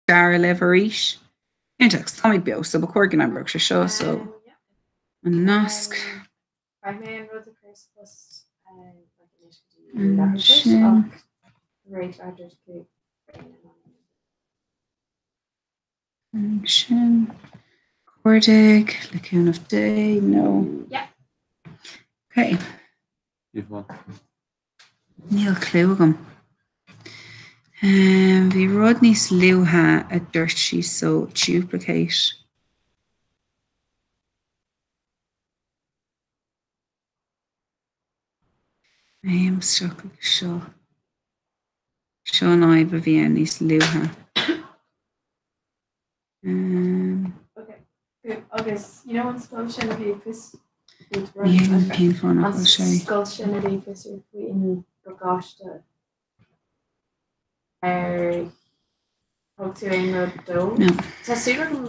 Dara libh arís. Iontach, táimid beo, so ba chóir go n-oibreodh sé seo, so an nasc. Beidh mé an rud a chur sa phost anois go dtí leathuair ach réit leathuair Ansin, cuardaigh, le cúnamh Dé, nó. Yeah. Okay. Níl cliú agam. Bhí rud níos luaithe a dúirt sí so duplicate. Aim isteach agus seo. Seo an fhadhb a bhí ann níos luaithe. Agus you know an scoil sin a bhí ag fios Ní thuigim cén fáth nach an bhfuil sé. scoil sin a bhí ag fiosrú faoin bpacáiste ar thug tú aon rud dó? No. Tá súil agam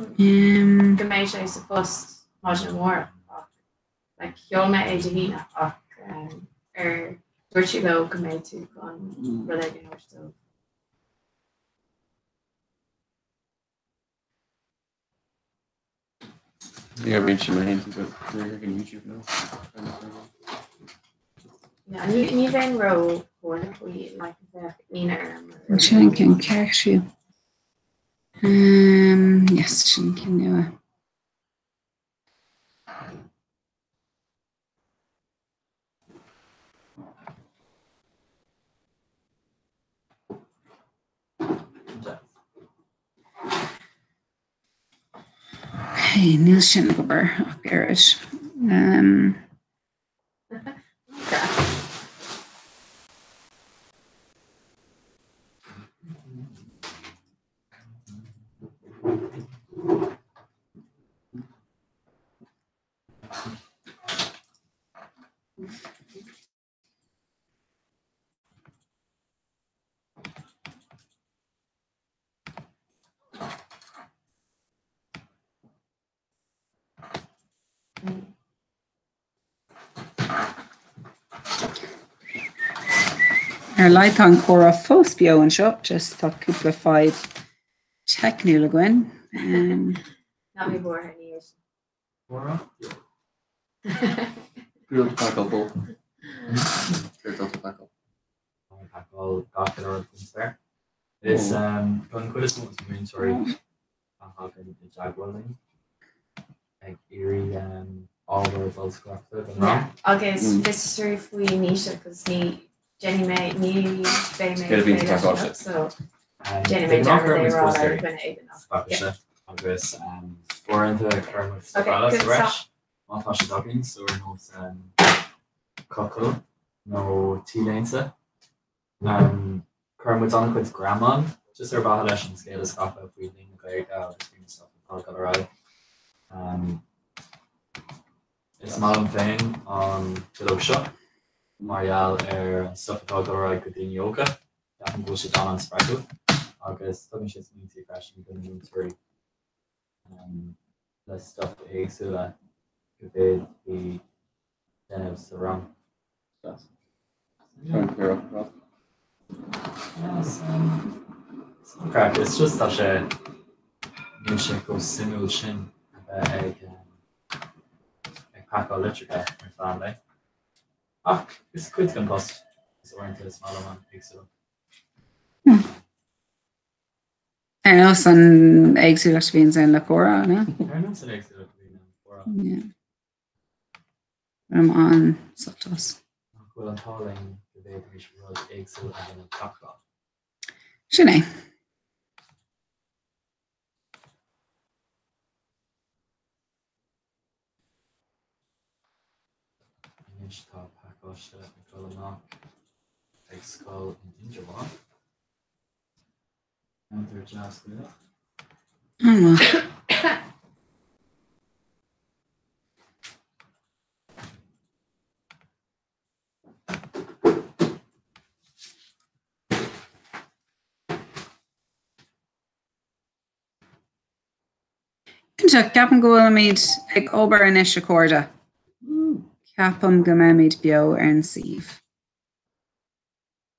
go mbeidh sé sa phost maidin amárach ach like sheol mé é Dé hAoine ach ar dúirt tú leo go mbeidh tú chun rud éigin a thabhairt dóibh? Ní bhíonn sí mar an YouTube nó. Ní bheinn ró-bhuartha faoi like bheadh ionadh orm. Sin an ceann ceart fiú. Yes, sin an ceann nua. Okay, níl sin ag obair ach oiread. Um, Ar a laghad tá an comhrá fós beo anseo, just tá cúpla fadhb teicniúil againn. Ná bí buartha, ní hé sin. Pacáil gach uile rud faoin spéir. Is don chuid is mó is múinteoirí a thagann i dteagmháil linn ag iarraidh ábhar bolscaireachta don rang. Agus fiosrú faoi Naoise cos ní déanfaidh mé ní bheidh mé ag plé leis anocht so déanfaidh mé dearmad é a rá le dhuine éigin ach. Agus uaireanta cuireann muid stuif eile sa bhreis má tá siad againn, so ar nós cochaill nó T-léinte. Cuireann muid an-chuid greamán just ar mhaithe leis an scéal a scaipeadh faoi Bhliain na Gaeilge agus faoin stuff atá ag dul ar aghaidh. Is maith liom féin an bileog seo mar gheall ar an stuff atá ag dul ar aghaidh do daoine óga. Ceapaim go bhfuil siad an-spreagúil agus tugann siad smaointe freisin do na múinteoirí le stuff éagsúla go bhféadfaí déanamh sa rang. Craic, it's just tá sé níl sé chomh suimiúil sin a bheith ag ag pacáil litreacha ar feadh an lae. Ach is cuid den post is uaireanta is maith liom an éagsúlacht. Ar nós an éagsúlacht a bhíonn ann le comhrá, nó? Ar nós an éagsúlacht a bhíonn ann le comhrá. Yeah. Bainim an-sult as. Nach bhfuil an t-ádh linn go bhféadfaimis rud éagsúil a dhéanamh gach lá. Sin é. Anois tá pacáiste ag dul amach ag scoil in Indreabhán. Ceantar deas Gaelach. An-mhaith. Cinnte, ceapaim go bhfuilimid ag obair anois a chairde. Ceapaim go mbeimid beo ar an suíomh.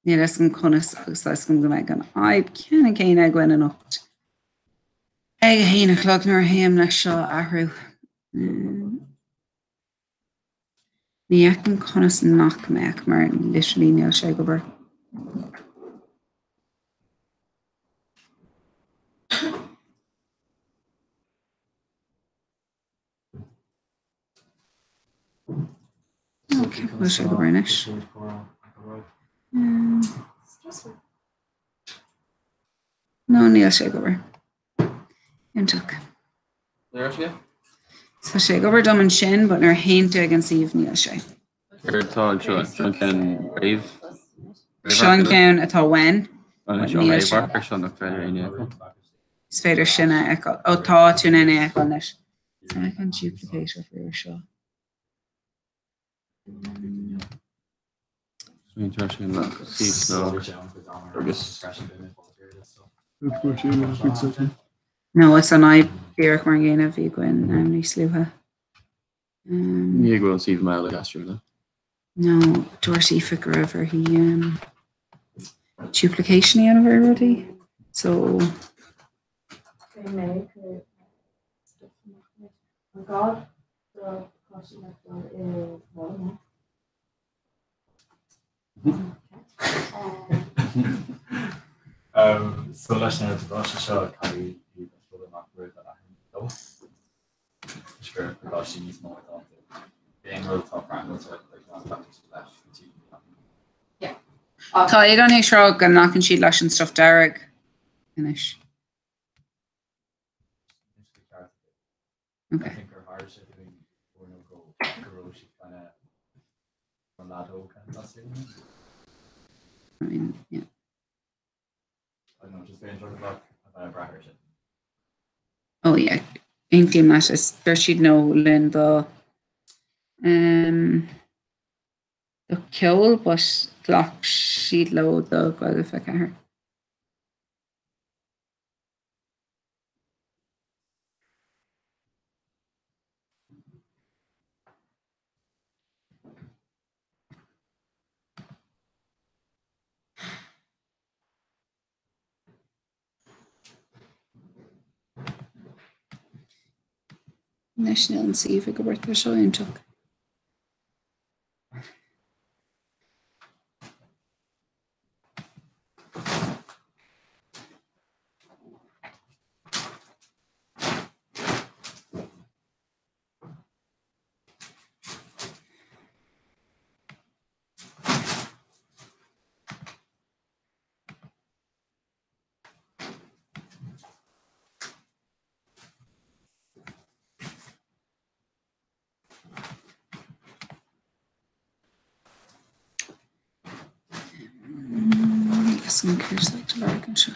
Níl a fhios agam conas agus tá a fhios agam go mbeidh an fhadhb ceannann céanna againn anocht. Ag a haon a chlog nuair a théim leis seo a athrú. Ní fheicim conas nach mbeadh mar literally níl sé ag obair. Ok, bhfuil sé ag obair anois? No, níl sé ag obair. Iontach. Tá sé ag obair dom ansin, but nuair a théann tú ag an suíomh níl sé. Céard atá anseo? Seo an ceann réamh? Seo an ceann atá uainn. Seo an réamhamharc ar seo nach féidir éinne a fheiceáil. Is féidir sin a fheiceáil. Ó tá tú in ann é a fheiceáil anois. I can duplicate over seo. No, is an fhadhb díreach mar an gcéanna a bhí againn níos luaithe. Ní go bhfuil an suíomh mall ag aistriú, le? No, dúirt Aoife go raibh uirthi duplication a dhéanamh ar rudaí. So. An gá do pháistí nach bhfuil i bhfoghlaim? So leis na damáiste seo caithfidh iad a chur amach roimh a 2. Is gur pacáistí níos mó atá iontu. Aon rud atá ceangailte le leis go dtí Tá Aodán ag rá go nglacann siad leis an stuif dearg anois. I Okay. think gur tharla sé dúinn uair nó dhó go raibh siad kind of an leadóg kind of teastaíonn. I mean, yeah. I don't know, just bheith an a bheith ag brath air sin. Oh yeah. Aontaím leis is dúirt siad no linn do do ceol but ghlac siad leo do Gaeilge 24. Anois níl an suíomh ag obair, tá seo iontach. Is an cúrsa ag lorg anseo.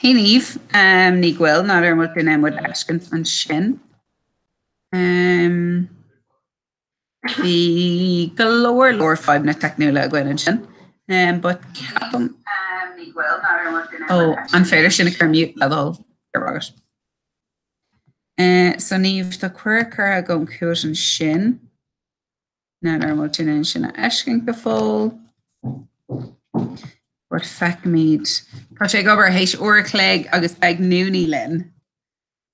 Hey Niamh, Ní Ghoill, n'fheadar an bhfuil tú in ann muid a fheiscint ansin. Bhí go leor leor fadhbanna teicniúla againn ansin, but ceapaim Ó, an féidir sin a chur mute le do thoil? Go raibh maith agat. So Niamh, tá cuireadh curtha agam chugat ansin. N'fheadar an bhfuil tú in ann sin a fheiscint go fóill. But feicfimid. Tá sé ag obair théis uair a chloig agus beidh Noonie linn.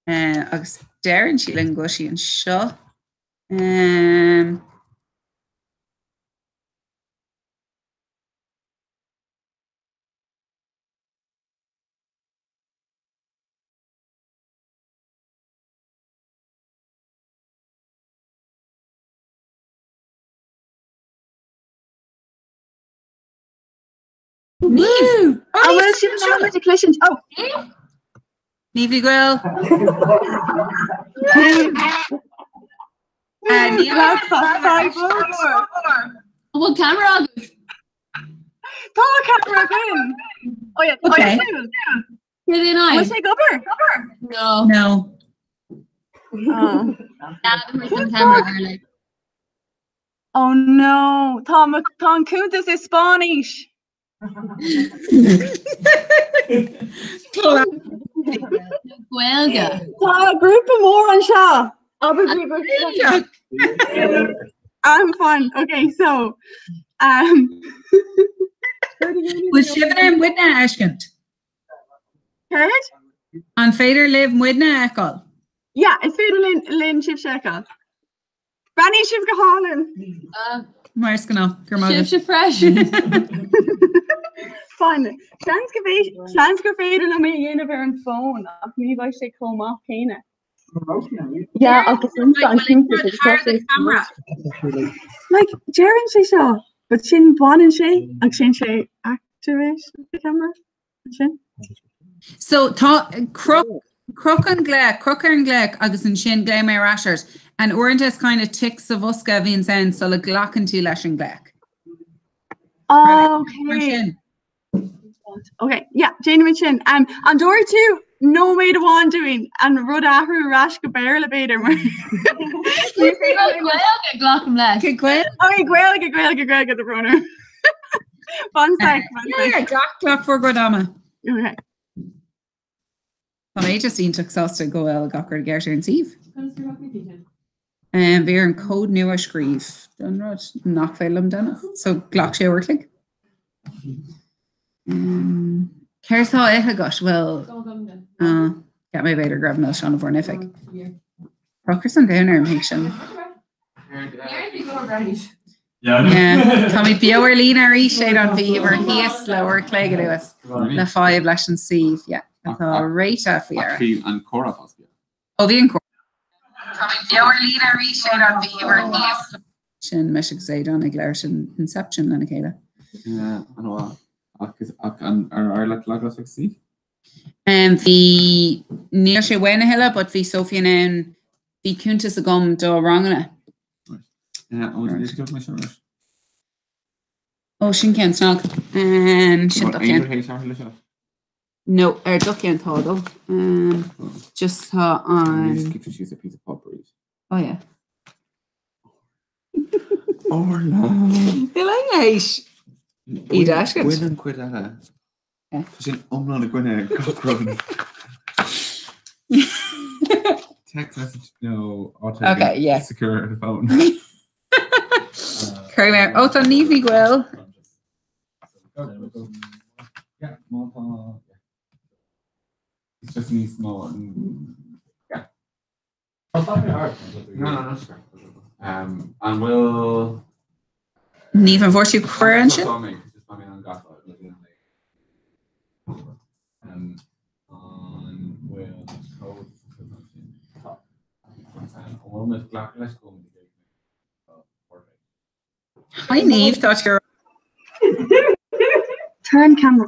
Agus deireann sí linn go bhfuil sí anseo. Niamh! An bhfuil sibh in ann muid a chloisint? Oh! Niamh Ní Ghoill! An bhfuil ceamara agaibh? Tá ceamara againn! Oh yeah, tá Okay. Céard é an Bhfuil sé ag obair? No. No. Oh. An camera ar like. Oh no, tá tá an cuntas i Spáinnis. Gaeilge. Tá grúpa mór anseo. Abair grúpa. I'm fine. Okay, so um Bhfuil sibh in ann muidne a fheiscint? Céard? An féidir libh muidne a fheiceáil? Yeah, is féidir linn linn sibhse a fheiceáil. Breathnaíonn sibh go hálainn. Mar is gnáth, go raibh maith agat. Sibhse freisin. Fine. Seans go bhfé- seans gur féidir liom é a dhéanamh ar an bhfón ach ní bheidh sé chomh maith céanna. Yeah, agus liomsa an cuntas agus tá sé Camera. Like, deireann sé seo, but sin baineann sé agus sin sé activate the camera. Sin. So tá croch croch an glaoch, croch ar an glaoch agus ansin glaofaidh mé ar ais ort. And uaireanta is kind of tic sa bhosca a bhíonns ann sula glacann tú leis an glaoch. Mar Okay. sin. Ok, yeah, déanfaimid sin. Um, an dtabharfaidh tú nóiméad amháin dúinn an rud a athrú ar ais go Béarla b'fhéidir mar Ní féidir linn- Gaeilge glacaim leis. Okay, Gael? Ok, Gaeilge, Gaeilge, Gaeilge tá brón orm. Fan sec, fan Yeah, sec. yeah, glac glac bhur gcuid ama. Ok. Tá mé just iontach sásta go bhfuil gach rud i gceart ar an suíomh. Bhí orm cód nua a scríobh don rud nach féidir liom déanamh, so ghlac sé uair a chloig. Céard atá á ithe agat? Bhuel, cheap mé b'fhéidir go raibh milseáin i bhur n-oifig. Tá ocras an domhain orm théis sin. Tá mé beo ar líne arís sé an bhíomar thíos le uair a chloig anuas le fadhb leis an suíomh yeah, atá réitithe faoi dheireadh. Bhí an comhrá fós beo. Ó bhí an comhrá. Tá mé beo ar líne arís sé an bhíomar thíos. Sin mise agus Aodán ag labhairt in Inception lena chéile. Yeah, an-mhaith. Ach an ar éirigh leat logáil isteach sa suíomh? Bhí, níl sé uainn a thuilleadh but bhí Sophie in ann, bhí cuntas agam do ranganna. Ó sin ceann snag. Sin do cheann. No, ar do cheann tá dó. Just tá an. Oh yeah. Orla! Níl aon éis. Iad a fheiscint. Bhain an chuid eile. Tá sin iomlán i gcoinne gach rud. Text message no auto Okay, yeah. secure the phone. Cuirfidh mé Ó tá Niamh Ní Ghoill. Yeah, má tá It's just níos mó. Yeah. No, no, no, sure. Um, an bhfuil Niamh an bhfuair tú cuireadh ansin? Hi Niamh, tá tú Turn camera.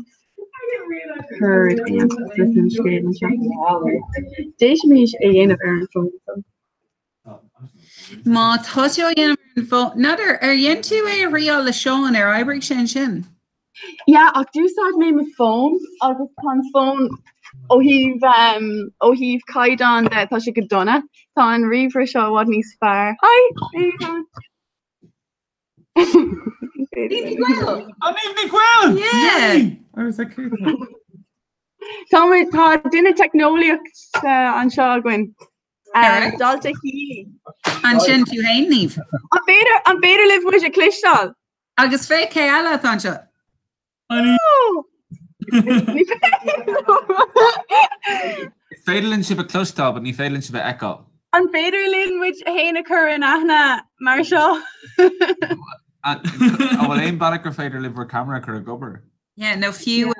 Céard a dhéanfas leis an scéal anseo? D'fhéadfaimis é a dhéanamh ar an bhfón. Má tá tú á dhéanamh ar an bhfón, n'fheadar, ar dhein tú é a thriáil le Seán, ar oibrigh sé ansin? Yeah, ach d'úsáid mé mo fón agus tá an fón. Ó thaobh um, ó thaobh caighdeán de tá sé go dona. Tá an ríomhaire seo i bhfad níos fearr. Hi! Hey, An Niamh Ní Bhaoill! Yeah! I was like, Tá tá duine teicneolaíocht anseo againn. Dalta Healy. An sin tú féin, Niamh? An féidir an féidir libh muid a chloisteáil? Agus féach cé eile atá anseo. Is féidir linn sibh a chloisteáil, but ní féidir linn sibh a fheiceáil. An féidir linn muid féin a chur in aithne mar seo? An bhfuil aon bealach gur féidir libh bhur camera a chur ag obair? Yeah, nó fiú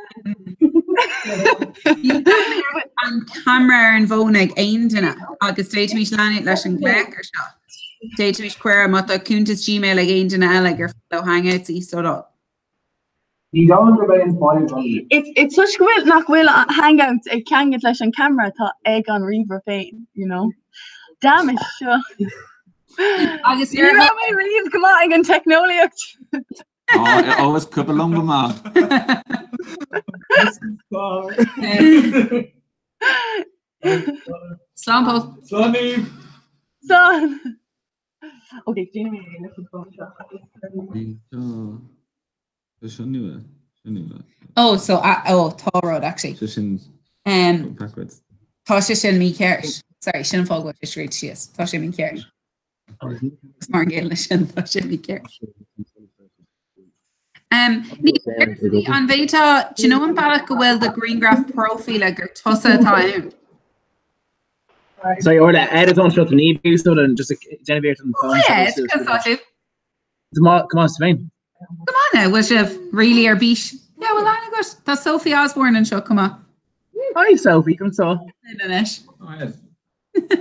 an camera ar an bhfón ag aon duine agus d'fhéadfaimis leanúint leis an glaoch ar seo. D'fhéadfaimis cuir má tá cuntas Gmail ag aon duine eile gur féidir leo Hangouts a íoslódáil. Ní dóigh gurb é an fadhb an. It's toisc go bhfuil nach bhfuil Hangouts ag ceangailt leis an camera atá ag an ríomhaire féin, you know. Damn it, seo. Agus Ní raibh mé riamh go maith ag an teicneolaíocht. Ó, is cuimhin liom go maith. Slán Paul. Slán Niamh. Slán. Ok, déanfaidh mé é leis an bhfón seo. Tá seo nua. Seo nua. Oh, so, uh, oh, tá rud, actually. Sé sin Um, backwards. tá sé sin mícheart. Sorry, sin an fáth go bhfuil sé scríte síos. Tá sé mícheart. Is mar an gcéanna sin, tá sé mícheart. Um, ní an bhféadfá, do you know an bealach go bhfuil do ghrianghraf próifíle gur tusa atá ann? Sorry, Orla, edit on shot ní úsáid an just déanamh iarracht an Oh yeah, it's good thought too. Come on, Svein. Come on now, bhfuil sibh really ar bís? Yeah, well, aithne agat. Tá Sophie Osborne anseo chomh maith. Hi Sophie, conas tá? Anois.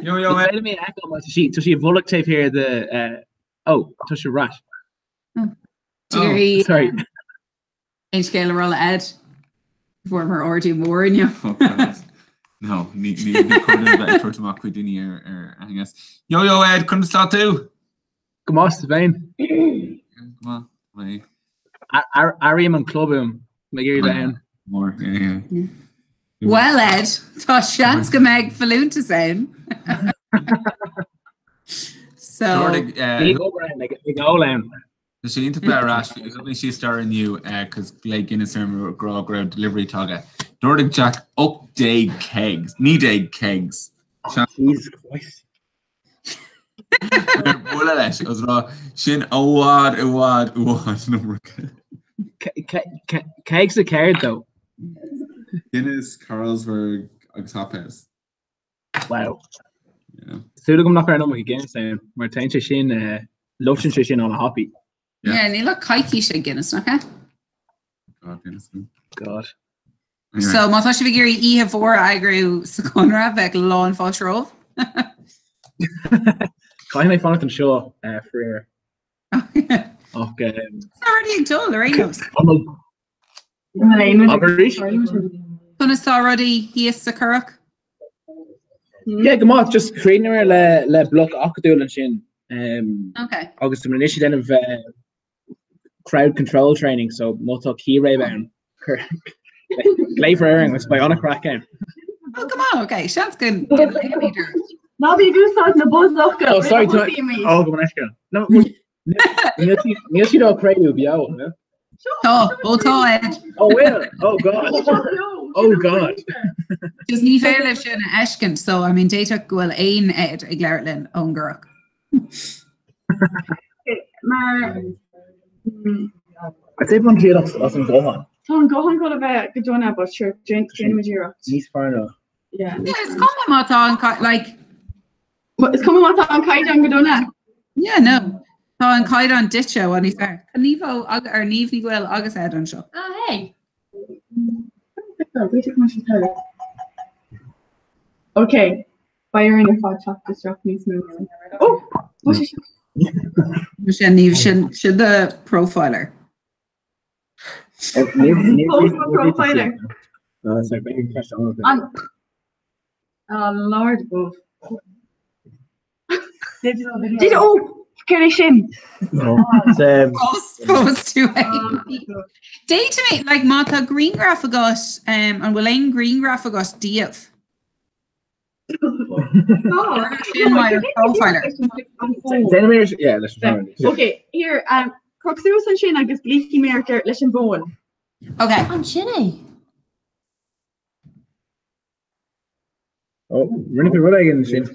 Yo, yo, Is féidir mé a fheiceáil mar tá sí tá sí i bhfolach taobh thiar de eh, oh, tá sí ar ais. Dear Sorry. Aon scéal a rá le Ed? Fuaireamar ardú mór inniu. Oh God. No, ní ní ní cóir dom bheith ag tabhairt amach faoi daoine ar ar Hangouts. Yo yo Ed, conas tá tú? Go maith Svein. Go maith. Mé. Airím an club uaim, mé ag iarraidh bheith ann. Mór, yeah, yeah. Well Ed, tá seans go mbeidh folúntas ann. So. D'ordaigh, eh, Ní obair ann, ag ag ól ann. Tá sé iontach bheith ar ais, chuaigh mé síos staighre inniu cos ghlaoigh Guinness orm ag rá go raibh delivery tagtha. D'ordaigh Jack 18 kegs, 19 kegs. Jesus Christ. Ar bualadh leis agus rá sin i bhfad i bhfad i bhfad an iomarca. Kegs de céard though? Guinness, Carlsberg agus Hop House. Wow. Súil agam nach raibh an iomarca Guinness ann, mar téann sé sin, loiteann sé sin an-thapaidh. Yeah, níl ach coicís ag Guinness, nach ea? God, Guinness. God. So má tá sibh ag iarraidh oíche mhór a eagrú sa Chonradh, bheadh lán fáilte romhaibh. Caithfidh mé fanacht anseo, faraor. Ach Tá rudaí ag dul ar aon nós. Arís? Conas tá rudaí thíos sa Churrach? Yeah, go maith, just chríochnaíomar le le bloc acadúil ansin. Um, Okay. agus tá mé anois ag déanamh eh, crowd control training, so má tá círéib ann, glaofar orainn agus beidh an-chraic ann. Oh, come on, okay. Seans go go léimid ort. Ná bí ag úsáid na buzzfhocail. Oh, sorry, tá- Oh, go maith No, well, níl siad níl siad á craoladh beo, no? Tá, ó tá Ed. Oh, well, oh God. Oh God. Just ní féidir libh sin a fheiscint, so I mean d'fhéadfadh go bhfuil aon Ed ag labhairt linn ón gCurrach. Mar I'd say bain triail as an guthán. Tá an guthán chun a bheith go dona, but sure, déanfaimid iarracht. Níos fearr ná. Yeah. Yeah, is cuma má tá an ca- like Is cuma má tá an caighdeán go dona. Yeah, no. Tá an caighdeán duitse i bhfad níos fearr. Tá Niamh Ó ag ar Niamh Ní Bhaoill agus Ed anseo. Ah, hey. Okay. Beidh orainn ar fad teacht isteach níos mó. Ó! Bhfuil sé seo? Sin Niamh, sin sin do profiler. Post mo profiler. An Oh, Lord above. Did oh! Céard é sin? Fós tú é. D'fhéadfadh mé, like, má tá grianghraf agat, um, an bhfuil aon ghrianghraf agat díobh? Sin mar profiler. Yeah, leis an Ok, here, um, croch suas ansin agus glaofaidh mé ort ar- leis an bhfón. Ok. An sin é? Oh, rinne tú rud éigin sin.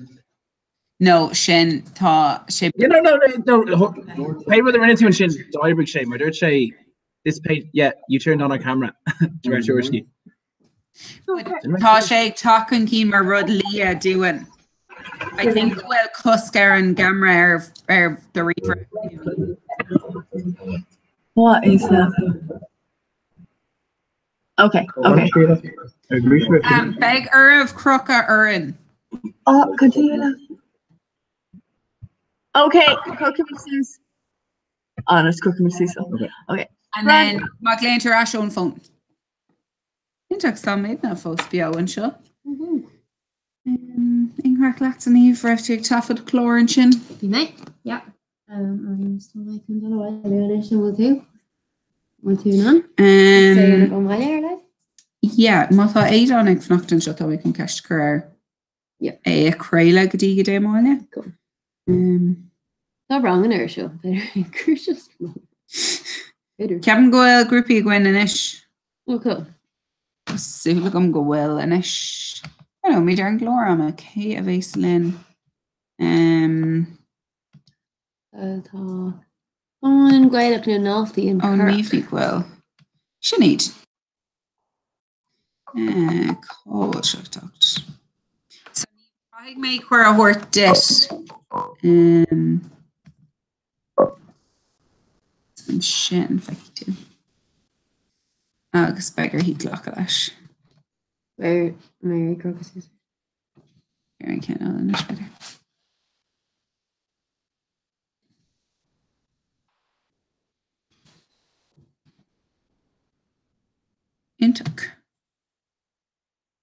No, sin tá sé. Yeah, no, no, no, no. Pé rud a rinne tú ansin d'oibrigh sé, mar dúirt sé this page, yeah, you turned on our camera. De réir tuairiscí. Tá sé ag teacht chun cinn mar rud liath dúinn. I think go bhfuil cosc ar an gceamara ar ar do ríomhaire. What is that? Okay, okay. Um, beidh oraibh crochadh orainn. Oh, continue. Okay, crochfaidh suas. Ah, no, crochfaidh suas. Okay. Okay. And then má ghlaonn tú ar ais ón bhfón. Iontach táimidne fós beo anseo. An craic leat a Niamh raibh tú ag taifead clár ansin? Bhí mé, yeah. Agus tá mé chun dul abhaile anois an bhfuil tú? Bhfuil tú in ann? An bhaile ar leid? Yeah, má tá Aodán ag fanacht anseo tá mé chun ceist a chur air. Yeah. É a chraoladh go dtí go dtéim abhaile. Cool. Tá ranganna ar siúl. B'fhéidir just B'fhéidir. Ceapaim go bhfuil grúpaí againn anois. Oh, cool. Tá súil agam go bhfuil anois. Breathnóimid ar an gclár ama cé a bhéas linn. Um, Tá an Gaelach na ndaltaí in Ó Niamh Ní Bhfuil. Sin iad. Cá bhfuil seo ag teacht? So caithfidh mé cuireadh a thabhairt duit. Um, ansin feicfidh tú. Agus beidh uirthi glacadh leis. Where Mary Crocus Ar an ceann eile anois b'fhéidir. Iontach.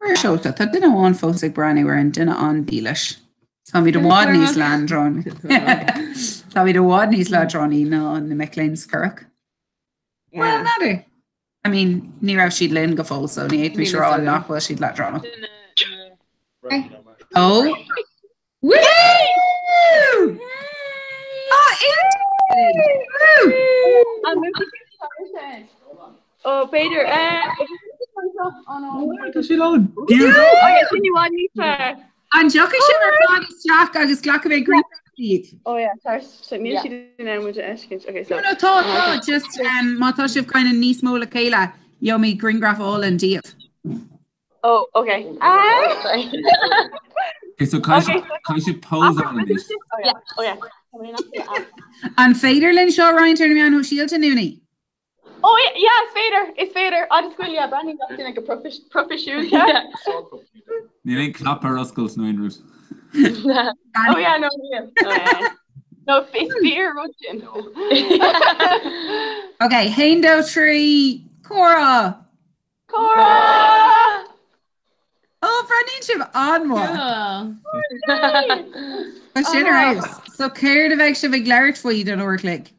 Ar seolta, tá duine amháin fós ag breathnú ar an duine an-dílis. Táimid i bhfad níos leadránaí. Táimid i bhfad níos leadránaí ná na mic léinn sa Churrach. Well, n'fheadar. I mean, ní raibh siad linn go fóill, so ní fhéadfaimis a rá nach bhfuil siad leadránach. Ó! Woo! Ah, Ó b'fhéidir An dtiocfaidh sibh ar fad isteach agus glacfaidh mé grianghraf díbh? Ó yeah, tá níl siad in ann muid a fheiscint. Okay, so. No, no, tá, tá, just um, má tá sibh kind of níos mó le chéile, gheobhaimid grianghraf álainn díobh. Oh, okay. Ah! Sorry. Okay, so caithfidh sibh pósáil anois. Oh yeah, oh yeah. An féidir linn seo a roinnt ar na meáin shóisialta nó ní? Oh yeah, yeah, is féidir, is féidir. Agus go bhfuil, yeah, breathnaíonn gach duine go proifisiúnta. Níl aon chnaipe ar oscailt nó aon rud. Oh yeah, no, níl. Oh yeah. No, is fíor rud sin. Okay, haon dó trí, comhrá! Comhrá! Ó, breathnaíonn sibh an-mhaith. Tá sin ar fheabhas. So céard a bheidh sibh ag labhairt faoi don uair a chloig?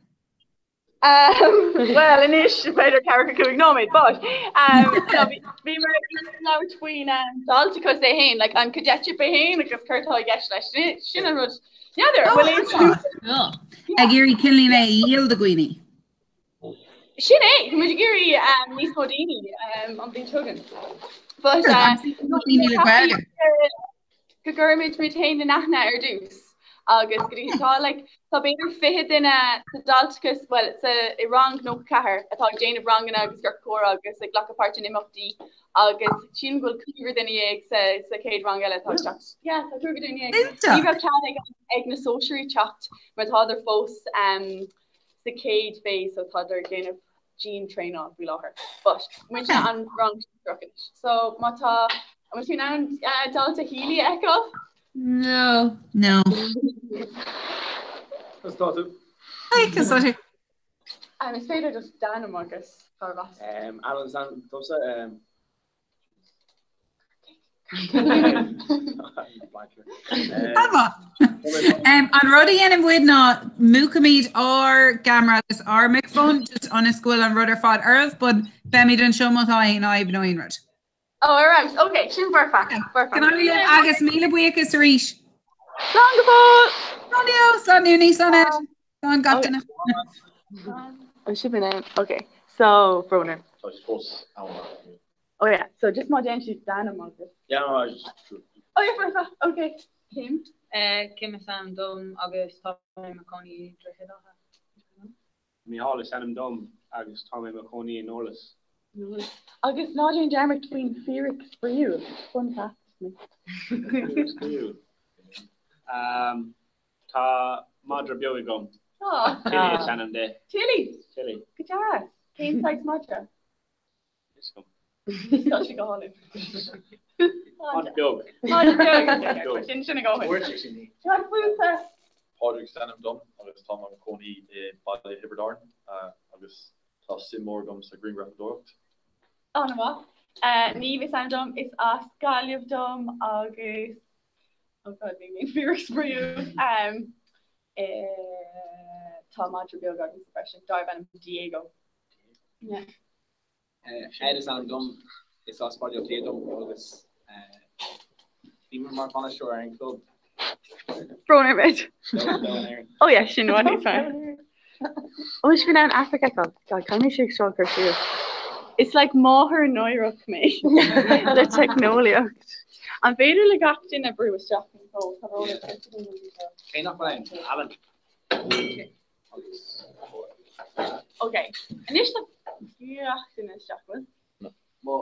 Bhuel, anois, b'fhéidir 45 nóiméad, but no, bhí mé ag labhairt faoin dáilteachas é féin, like an cadetship é féin agus céard atá i gceist leis. Sin an rud. N'fheadar, bhfuil aon Ag iarraidh cineál é a dhíol do dhaoine. Sin é, tá muid ag iarraidh níos mó daoine an bhliain seo chugainn. But daoine le Gaeilge. Go gcuirimid muid féin in aithne ar dtús agus go dtí tá like tá b'fhéidir 20 duine sa dáilteachas, bhuel sa i rang 94 atá ag déanamh ranganna agus ciorcal comhrá agus ag glacadh páirt in imeachtaí agus sílim go bhfuil cúigear duine dhéag sa sa chéad rang eile atá ag teacht. Yeah, tá cúigear duine dhéag. Ní raibh cead ag ag na sóisearaí teacht mar tádar fós um, sa chéad phase so tádar ag déanamh dian-traenáil faoi láthair. But muid an rang sinsearach anois. So má tá an bhfuil tú in ann dalta Healy a fheiceáil? No. No. Is tá tú. Hi, cos tá tú. Um, is féidir just d'ainm agus cárb as. Um, Alan San domsa um, Emma. An rud a dhéanann muid ná múchaimid ár gceamara agus ár micreafón just ionas go bhfuil an rud ar fad oraibh, but beimid anseo má tá aon fhadhb nó aon rud. Oh, ar fheabhas. Ok, sin foirfe. Foirfe. Go n-éirí libh agus míle buíochas arís. Slán go fóill! Slán Leo, slán Úna, slán Ed, slán gach duine. Oh, sibh in ann. Ok, so, brón orm. Tá sé fós ann. Oh yeah, so just má déanann siad d'ainm agus. Yeah, no, I just. Oh yeah, foirfe. Ok, Kim. Kim is ainm dom agus tá mé i mo chónaí i Droichead Átha. Mícheál is ainm dom agus tá mé i mo chónaí i nDurlas. Agus ná déan dearmad faoin fíric spraíúil, fun fact. Fíric spraíúil. Tá madra beag agam. Tilly is ainm di. Tilly? Tilly. Go deas. Cén saghas madra? Tá sé go hálainn. Madra beag. Madra beag. Sin sin a dhóthain. Cad fútsa? Pádraig is ainm dom agus tá mé i mo chónaí i mBaile Thiobraid Árann agus tá suim mhór agam sa ghrianghrafadóireacht. An-mhaith. Niamh is ainm dom, is as Gaillimh dom agus oh God níl aon fíric spraíúil. Tá madra beag agamsa freisin darb ainm Diego. Yeah. Ed is ainm dom, is as Baile Átha Cliath dom agus bhí mé mar bhainisteoir ar an gclub. Brón orm Ed. Leabhar in Éirinn. Oh yeah, sin rud níos fearr. Bhfuil sibh in ann aip a fheiceáil? God, caithfidh mé seo a chur suas. Is like máthair náireach mé le teicneolaíocht. An féidir le gach duine brú isteach an cód? Tá brón orm. Cé nach bhfuil ann? Alan. Ok, anois tá gach duine isteach, bhfuil? Má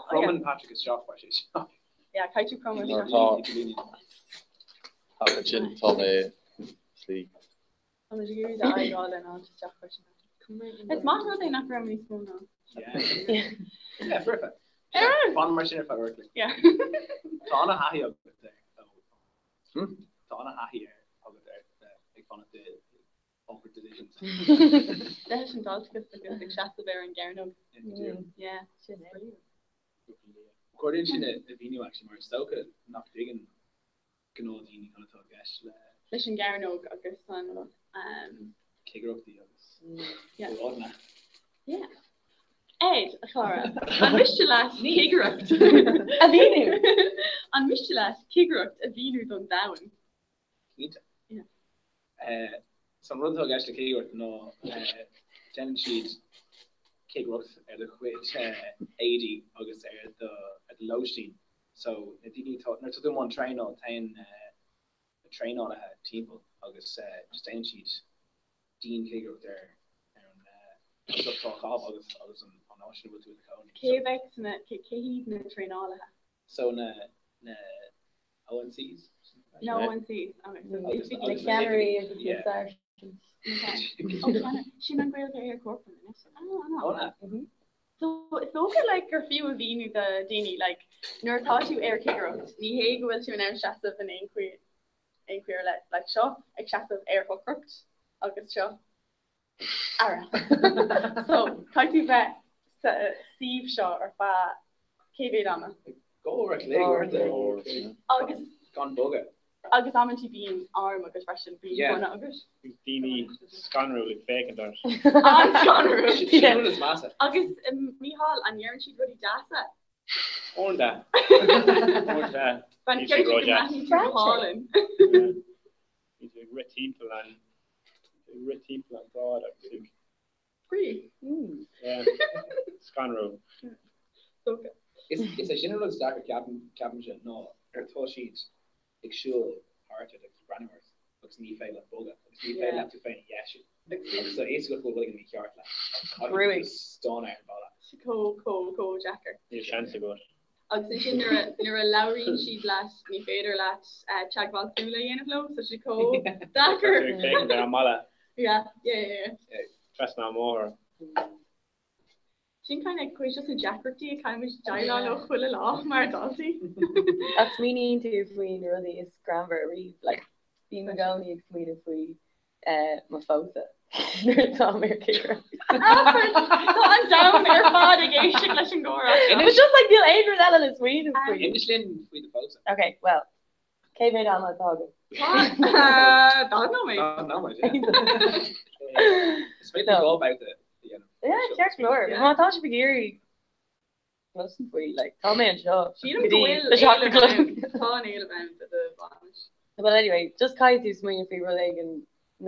chromann Patrick isteach, beidh sé isteach. Yeah, caithfidh tú cromadh isteach. Tá ansin tá mé slí. Tá muid ag iarraidh d'aghaidh a fháil in áit isteach freisin. Is maith an rud é nach raibh níos mó ná. Yeah, foirfe. Fan mar sin ar feadh uair. Yeah. Tá ana-thaithí agat air. Tá ana-thaithí air agat ar ag fanacht i awkward positions. Leis an dáltas agus ag seasamh ar an gcearnóg. Yeah, sin é. Cuireann sin a mhíniú actually mar is dócha nach dtuigeann gnáthdhaoine cad atá i gceist le. Leis an gcearnóg agus an. Cigireachtaí agus óráideanna. Yeah. Ed, a chara, an miste leat cigireacht a mhíniú? An miste leat cigireacht a mhíniú don domhan? Cinnte. So an rud atá i gceist le cigireacht ná déanann siad cigireacht ar do chuid éadaí agus ar do lóistín. So na daoine atá, nuair atá tú i mbun traenáil, téann na traenálaithe timpeall agus just déanann siad dianchigireacht ar ar an stuff atá á chaitheamh agus agus an an áit ina bhfuil tú i do chónaí. Cé bheadh sna, cé hiad na traenálaithe? So na na ONCs? Na ONCs, okay. Na ceannairí agus na sergeants. Okay. Sin an Gaeilge ar corporal, anois. Ah, ah. So is dócha like gur fiú a mhíniú do daoine like nuair atá tú ar cigireacht ní hé go bhfuil tú in ann seasamh in aon chaoi aon chaoi ar leith like seo ag seasamh ar shocracht agus seo ara so caithfidh tú bheith sa suíomh seo ar feadh cé mhéad ama? Dhá uair a chloig Agus gan bogadh. Agus amantaí bíonn arm agat freisin, bíonn gunna agat. Daoine scanrúil ag féachaint ort. An-scanrúil. Sin an rud is measa. Agus Mícheál, an ndeireann siad rudaí deasa? Uaireanta. Uaireanta. Bíonn siad go mbreathnaíonn tú go hálainn. Bíonn siad ag rith timpeall an, ag rith timpeall an bhráid agus ag. Brí. Yeah. Scanrúil. Is é sin an rud is deacra ceapaimse ná nuair atá siad ag siúl thart ort agus ag breathnú ort agus ní féidir leat bogadh agus ní féidir leat tú féin a dheisiú agus tá a fhios agat go bhfuil rud éigin mícheart leat agus tú stánaithe ar an bhalla. Chomh, chomh, chomh deacair. Níl seans agat. Agus ansin nuair a, nuair a labhraíonn siad leat ní féidir leat teagmháil súl a dhéanamh leo, so sé chomh deacair. Tá tú ag féachaint ar an mballa. Yeah, yeah, yeah, yeah. Trasna an bhóthair. Sin kind of cuid de na deacrachtaí a chaithfimid déileáil leo chuile lá mar dhaltaí. Ach smaoiníonn tú faoi na rudaí is greannmhar ariamh, like bím i gcónaí ag smaoineamh faoi mo phósadh nuair atá mé ar cigireacht. Tá an domhan ar fad ag éisteacht leis an gcomhrá seo. But just like níl aon rud eile le smaoineamh faoi. Inis linn faoi do phósadh. Ok, well, Cé mhéad ama atá agat? Tá nóiméad. Tá nóiméad, yeah. Is féidir linn dhá bhabhta a dhéanamh. Yeah, ceart go leor. Má tá sibh ag iarraidh cloisint faoi, like, tá mé anseo. Sílim go bhfuil Tá seacht a éileamh chlog. ann. Tá an éileamh ann do do bhainis. Well anyway, just caithfidh tú smaoineamh faoi rud éigin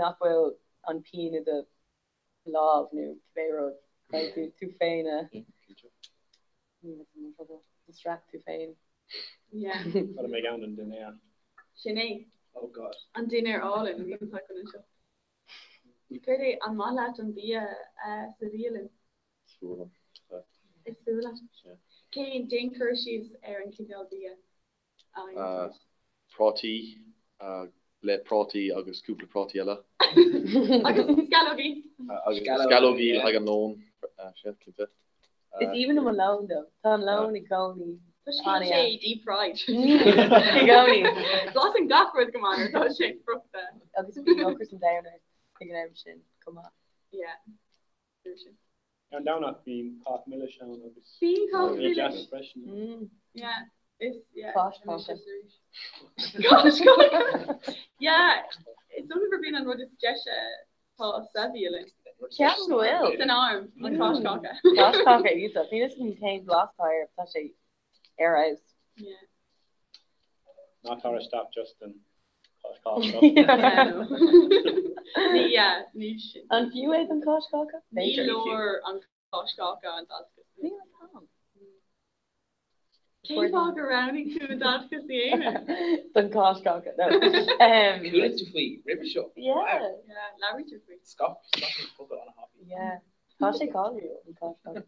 nach bhfuil an pian i do lámh nó cibé rud. Caithfidh tú tú féin a distract tú féin. Yeah. Tá mé ann an dinnéar. Sin é. Oh God. An dinnéar álainn a bhíonn againn anseo. Céard é an maith leat an bia sa bhialann? Is fuath liom. Is fuath leat? Cén déan cur síos ar an chineál bia a fhaigheann tú? Prátaí le prátaí agus cúpla prátaí eile. Agus sceallógaí. Agus sceallógaí le haghaidh an lóin, sea, cinnte. Is aoibhinn liom an lón though. Tá an lón i gcónaí. Tá sé deep fried. I gcónaí. Blasann gach rud go maith nuair atá sé friochta. Agus bíonn ocras an domhain ort ag an am sin chomh maith. Yeah. Sin. Ar an Domhnach bíonn cáca milis ann agus Bíonn cáca bíonn milis. deas freisin. Yeah, is yeah. Cáis cáca. Cáis cáca. Yeah, is dócha gurb in an rud is deise atá sa bhialann. Ceapaim go bhfuil. San arm, an cáis cáca. Cáis cáca iontach. Níl fhios agam cén blas atá air, tá sé ar fheabhas. Yeah. Ná tar isteach just don cháis cáca. Ní yeah, ní sin. An fiú é don cháis cáca? Ní leor an cáis cáca an dálachas. Níl fhios agam. Cén fáth gur roghnaigh tú an dálachas a Éamonn? Don cháis cáca. No. Chuala tú faoi roimhe seo? Yeah. Yeah, labhraítear faoi. Scaip scaip an focal an-thapaidh. Yeah. Tá sé cáiliúil an cáis cáca.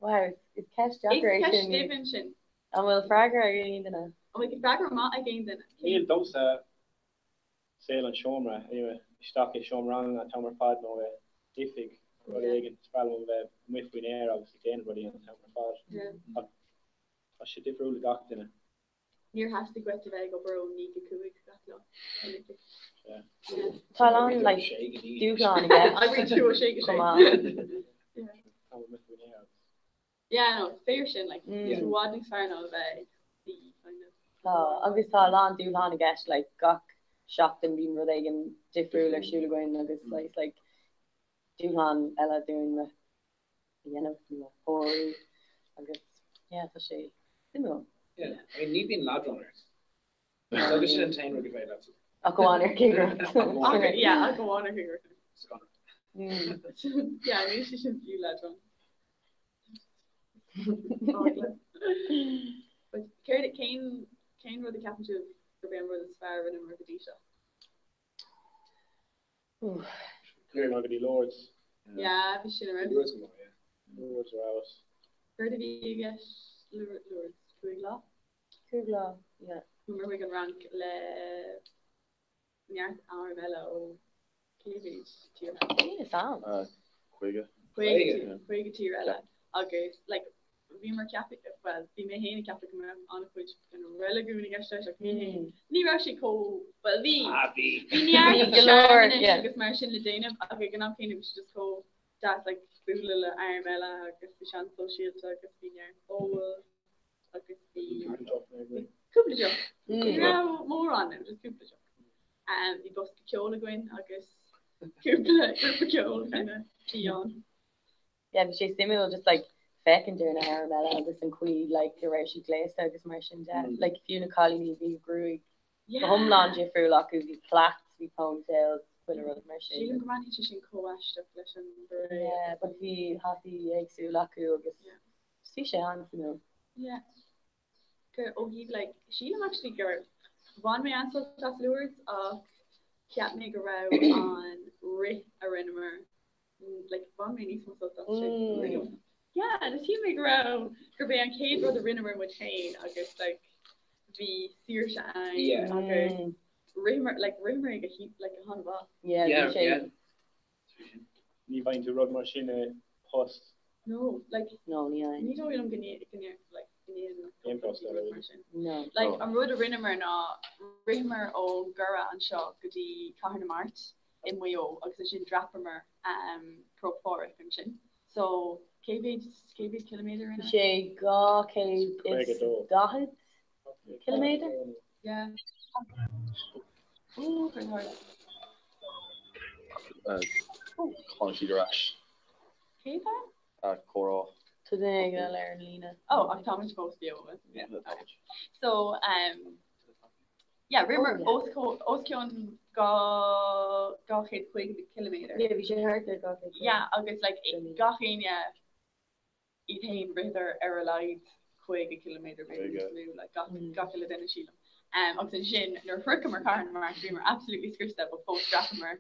Wow, is ceist deacair é Is ceist sin. doimhin sin. An bhfuil freagra ag aon duine? An bhfuil freagra maith ag aon duine? Níl domsa saol an seomra, anyway, isteach i seomra ranga an t-am ar fad nó i oifig nó rud éigin. Is breá liom a bheith amuigh faoin aer agus ag déanamh rudaí an t-am ar fad. Ach tá sé difriúil do gach duine. Níor theastaigh uait a bheith ag obair ó 9 go 5 gach lá in oifig. Tá a lán like dúshlán i gceist. Oibríonn tú ó 6 go 6. Chomh maith. Tá amuigh faoin aer agus. Yeah, no, is féidir sin, like, i bhfad níos fearr ná a bheith ag suí, kind of. Tá, agus tá a lán dúshlán i gceist, like, gach seachtain bíonn rud éigin difriúil ar siúl againn agus like, like, dúshlán eile dúinn a dhéanamh nó a shárú agus yeah, tá sé suimiúil. Yeah, I mean, ní bhíonn leadrán ort. So agus sin an t-aon rud go bhféadfadh leat. Ach amháin ar chigireacht. Ach, yeah, ach amháin ar chigireacht. Scanradh. Yeah, níl sé sin fiú leadrán. But céard, cén, cén rud a ceapann sibh gurb é an rud is fearr a rinneamar go dtí seo? Chuamar go dtí Lourdes. Yeah, bhí sin ar fheabhas. Lourdes go maith, yeah. Lourdes ar fheabhas. Céard a bhí i gceist le Lourdes? 5 lá? 5 lá, yeah. Chuamar chuig an Fhrainc le neart arm eile ó cé mhéad tír? Níl fhios a'm. 50. 50, 50 tír eile agus like bhíomar ag ceapadh, bhuel bhí mé féin ag ceapadh go mbeadh an-chuid den reiligiún i gceist leis ach ní hé, ní raibh sé chomh, bhuel bhí, bhí. bhí neart Go leor, searmanais yeah. agus mar sin le déanamh ach ag an am céanna bhí sé just chomh deas like bualadh le arm eile agus bhí sé an-sóisialta agus bhí neart óil agus bhí cúpla deoch. Ní raibh mórán ann, just cúpla deoch. Bhí bosca ceoil againn agus cúpla grúpa ceoil kind of fiáin. Yeah, bhí sé suimiúil just like féachaint ar na hairm eile agus an chaoi like a raibh siad gléasta agus mar sin de. Like fiú na cailíní bhí gruaig go hiomlán difriúil acu, bhí plaits, bhí ponytails, chuile rud mar sin. Sílim go mbreathnaíonn sé sin chomh aisteach leis an beret. Yeah, but bhí hataí éagsúla acu agus bhí sé an-suimiúil. Yeah. Gur ó thaobh like sílim actually gur bhain mé an-sult as Lourdes ach cheap mé go raibh an rith a rinneamar like bhain mé níos mó sult as sin. Yeah, and shíl mé go raibh gurb é an chéad rud a rinneamar muid féin agus like bhí saoirse ann Yeah. agus ritheamar like ritheamar go hí like go han-mhaith. Yeah, bhí Yeah, sé yeah. Ní bhfaigheann tú rud mar sin i post. No, like No, ní fhaigheann. ní dóigh liom go ndé- go ndé- like go ndéanann Aon post eile, rud mar sin. No. Like an rud a rinneamar ná ritheamar ó Dhoire anseo go dtí Cathair na Mart i Maigh Eo agus ansin dhreapamar um, Cnoc Phádraig ansin. So cé mhéad cé mhéad ciliméadar Bhí rinne? sé 240. Ciliméadar? Yeah. Ooh, cad a tharla? Tháinig siad ar ais. Cé tá? Comhrá. Tá duine éigin eile ar an líne. Oh, ach táimid fós beo. So, um, yeah, rinneamar os os cionn 250 ciliméadar. Yeah, bhí sé thart ar 250. Yeah, agus like gach éinne iad féin ritheadar ar a laghad 50 ciliméadar b'fhéidir níos mó, like gach gach uile duine sílim. Um, agus ansin nuair a shroicheamar Cathair na Mart bhíomar absolutely scriosta but fós dhreapamar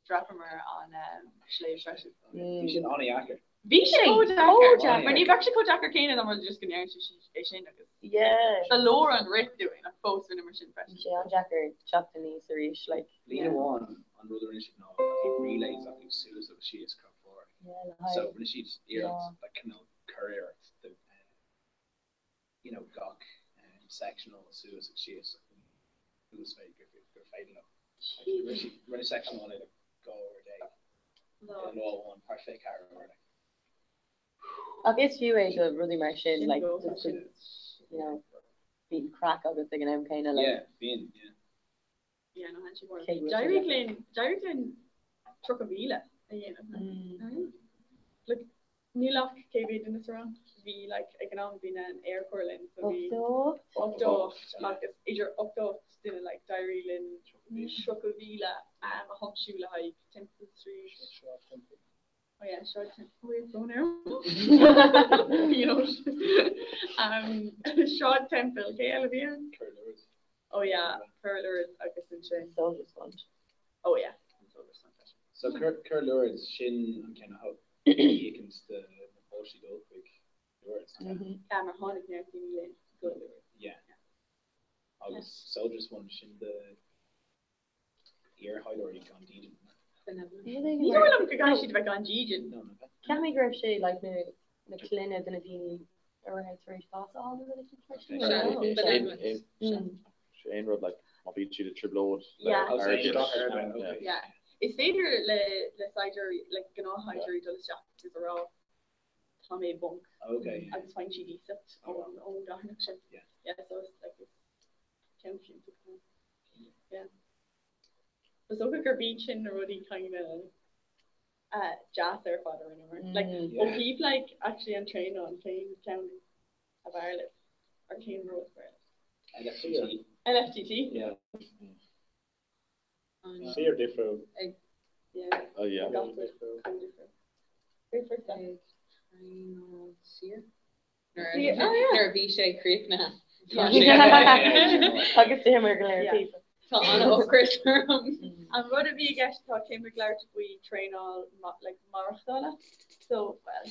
dhreapamar an um, sléibh freisin. Bhí sin an-dheacair. Bhí sé chomh deacair, mar ní bheadh sé chomh deacair céanna dá mba just go ndearna sé é sin agus Yeah. ba leor an rith dúinn ach fós rinneamar sin Bhí freisin. sé an-deacair teacht aníos arís, like. Bliain amháin an rud a rinne siad ná bhí relays acu suas agus síos Croc Mhór. Yeah, le haghaidh. So rinne siad iarracht like cineál curiarracht de you know gach sectional suas agus síos uasmhéid gur gur féidir leo. Rinne siad rinne section amháin like 12 uair. Ar an lá amháin thart fé ceathair uair like. Ach is fiú é do rudaí mar sin, like just to, you know, bíonn craic agat ag an am céanna, like. Yeah, bíonn, yeah. Yeah, no, thaithin sé mór. Cé go bhfuil sé D'éirigh linn, d'éirigh linn 30,000 a dhéanamh. Like, níl ach cé mhéad duine sa rang? Bhí, like, ag an am bhí na an Aerchór linn, so bhí 88 agus idir 88 duine, like, d'éirigh linn 30,000 a thiomsú le haghaidh Temple Street. Oh yeah, Sráid Temple. Oh yeah, brón orm. Pionós. Um, Sráid Temple, cé eile a bhí ann? Oh yeah, Cur Lourdes agus ansin. Soldiers Fund. Oh yeah, an Soldiers Fund freisin. So Cur Lourdes, sin an ceann a íocann do na páistí dul chuig Lourdes. Yeah, mar tháinig neart daoine linn go Lourdes. Yeah. Agus Soldiers Fund, sin do iarshaighdiúirí gan dídean. Ní dóigh liom go gcaithfidh siad a bheith gan dídean. Cheap mé go raibh sé like na na clainne de na daoine a raibh tar éis bás a fháil nó rud éicint freisin. Sé aon rud like má bhíonn siad i dtrioblóid le airgead. Yeah. Is féidir le le saighdiúirí like gnáthshaighdiúirí dul isteach agus a rá tá mé i bponc agus faigheann siad iasacht ón ón gcarthanacht sin. Yeah so it's like it's ceann fiúntach. Yeah. Is dócha gurb iad sin na rudaí kind of uh, deas ar fad a rinneamar. Like, ó thaobh like actually an traenáil cén ceann ab fhearr libh? Or cén rud ab fhearr libh? LFTT. LFTT? Yeah. Fíor difriúil. Yeah. Oh yeah. Gach rud chomh difriúil. Great first step. Traenáil siar. Oh yeah. Nuair a bhí sé críochnaithe. Agus d'imir go léir píosa. Tá an-ocras orm. An rud a bhí i gceist tá Kim ag labhairt faoi traenáil like maireachtála. So, well,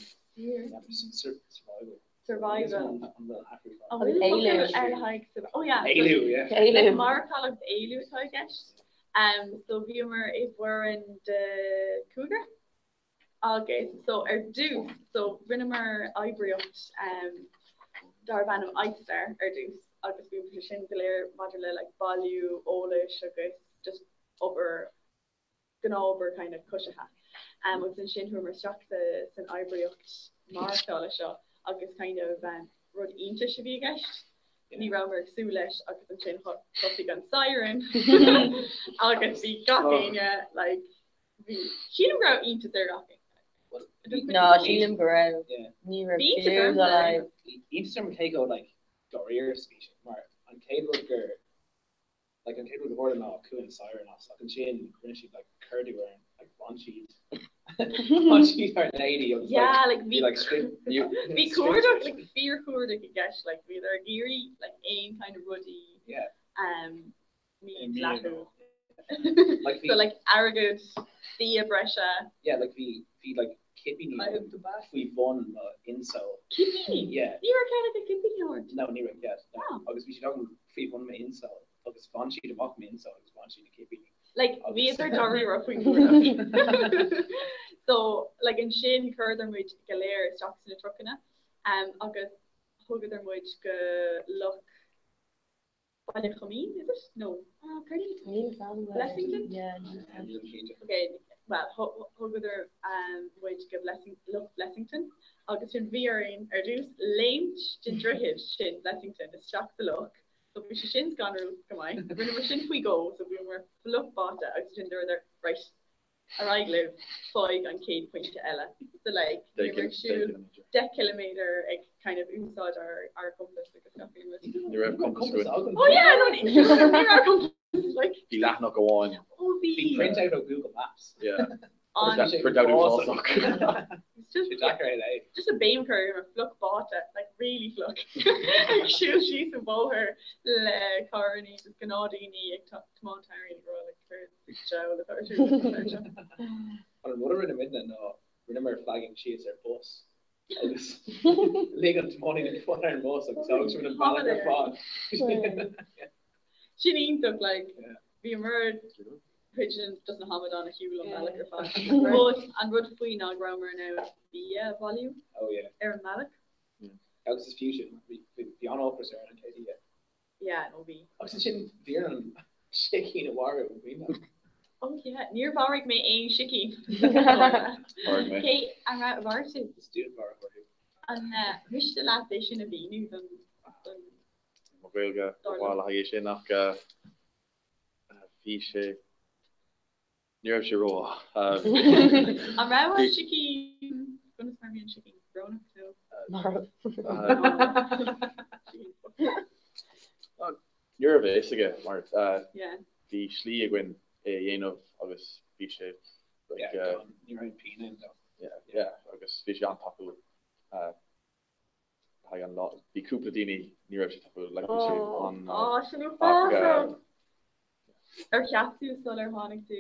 Survival. Survival. An bhfuil focal ar le haghaidh Oh yeah. Éalú, yeah. Éalú. Maireachtáil agus éalú atá i gceist. Um, so bhíomar i bhfoireann de cúigear. Agus so ar dtús, so rinneamar oibríocht um darb ainm iStar ar dtús agus bhí sé sin go léir maidir le like bailiú eolais agus just obair, gnáthobair kind of coisithe. Um agus ansin chuamar isteach sa san oibríocht maireachtála seo agus kind of um rud iontais a bhí i gceist. Ní rabhamar ag súil leis agus ansin thosaigh an siren agus bhí gach éinne like Bhí. Sílim go raibh iontas ar gach éinne. No, sílim go raibh. Ní raibh Bhí iontas clue orm dá laghad. Iontas orm cé chomh like dáiríre is a bhí sé mar an chéad rud gur like an chéad rud a tharla ná chuaigh an siren as ach ansin rinne siad like cuardú ar like bhain siad bhain siad ár n-éadaí agus Yeah, like bhí like script bhí cuardach like fíorchuardach i gceist like bhíodar ag iarraidh like aon kind of rudaí yeah um Mídhleathach. Like So like airgead, bia breise. Yeah, like bhí bhí like cipíní faoi bhun mo insole. Cipíní? Yeah. Ní raibh cead agat cipíní a thabhairt? No, ní raibh cead. No. Agus bhí siad agam faoi bhun m'insole agus bhain siad amach m'insole agus bhain siad na cipíní. Like bhíodar dáiríre faoin gcuardach. So like ansin chuireadar muid go léir isteach sna trucanna um, agus thugadar muid go Loch Baile Choimín, is it? No. Ah, céard é? Níl a fhios agam. Blessington? Yeah, níl a fhios agam. Ok, well, thugadar muid go Blessing, Loch Blessington agus sin bhí orainn ar dtús léimt den droichead sin, Blessington, isteach sa loch. So bhí sé sin scanrúil go maith. Rinneamar sin faoi dhó so bhíomar fliuch báite agus ansin dúradar right ar aghaidh libh faigh an chéad pointe eile. So like bhíomar ag siúl 10 ciliméadar ag kind of úsáid ár ár gcompás agus gach aon rud. Ní raibh compass againn. Oh yeah no ní ní raibh compass like. Bhí leathanach amháin. Oh bhí. Bhí printout ó Google Maps. Yeah. An Printout uafásach. It's just Bhí deacair é léamh. just an béim cur ar fliuch báite like really fliuch ag siúl síos an bóthar le carrannaí just gnáthdhaoine ag tiomáint tharainn ag rá like céard diabhal atá ar siúl anseo. An rud a rinne muidne ná rinneamar flagging síos ar bus agus lig an tiománaí linn fáil ar an mbus agus thóg muid an bealach ar fad. Sin iontach like bhíomar cuid dos na hamadáin a shiúil an bealach ar fad. But an rud faoi ná go rabhamar in ann bia a bhailiú Oh yeah. ar an mbealach. Agus is fiú sin, bhí an-ocras ar an chéad oíche. Yeah, no bhí. Agus ansin bhí orainn an sicín a mharú an cuimhin leat. Oh yeah, níor mharaigh mé aon sicín. Mharaigh mé. Cé an raibh mharaigh tú? Is dúnmharfóir thú. An miste leat é sin a mhíniú don don Mo Ghaeilge Dar mhaith le haghaidh é sin ach bhí sé ní raibh sé rómhaith. An raibh an sicín conas mar bhí an sicín brónach nó? Marbh. Ní raibh a fhios aige mar Yeah. bhí slí againn é a dhéanamh agus bhí sé like Yeah, ní raibh aon pian ann dó. yeah, yeah, agus bhí sé an-tapúil. Haghaidh an lá. Bhí cúpla daoine ní raibh sé tapúil like bhí sé an Ó, sin ach uafásach! Ar cheap tú sular tháinig tú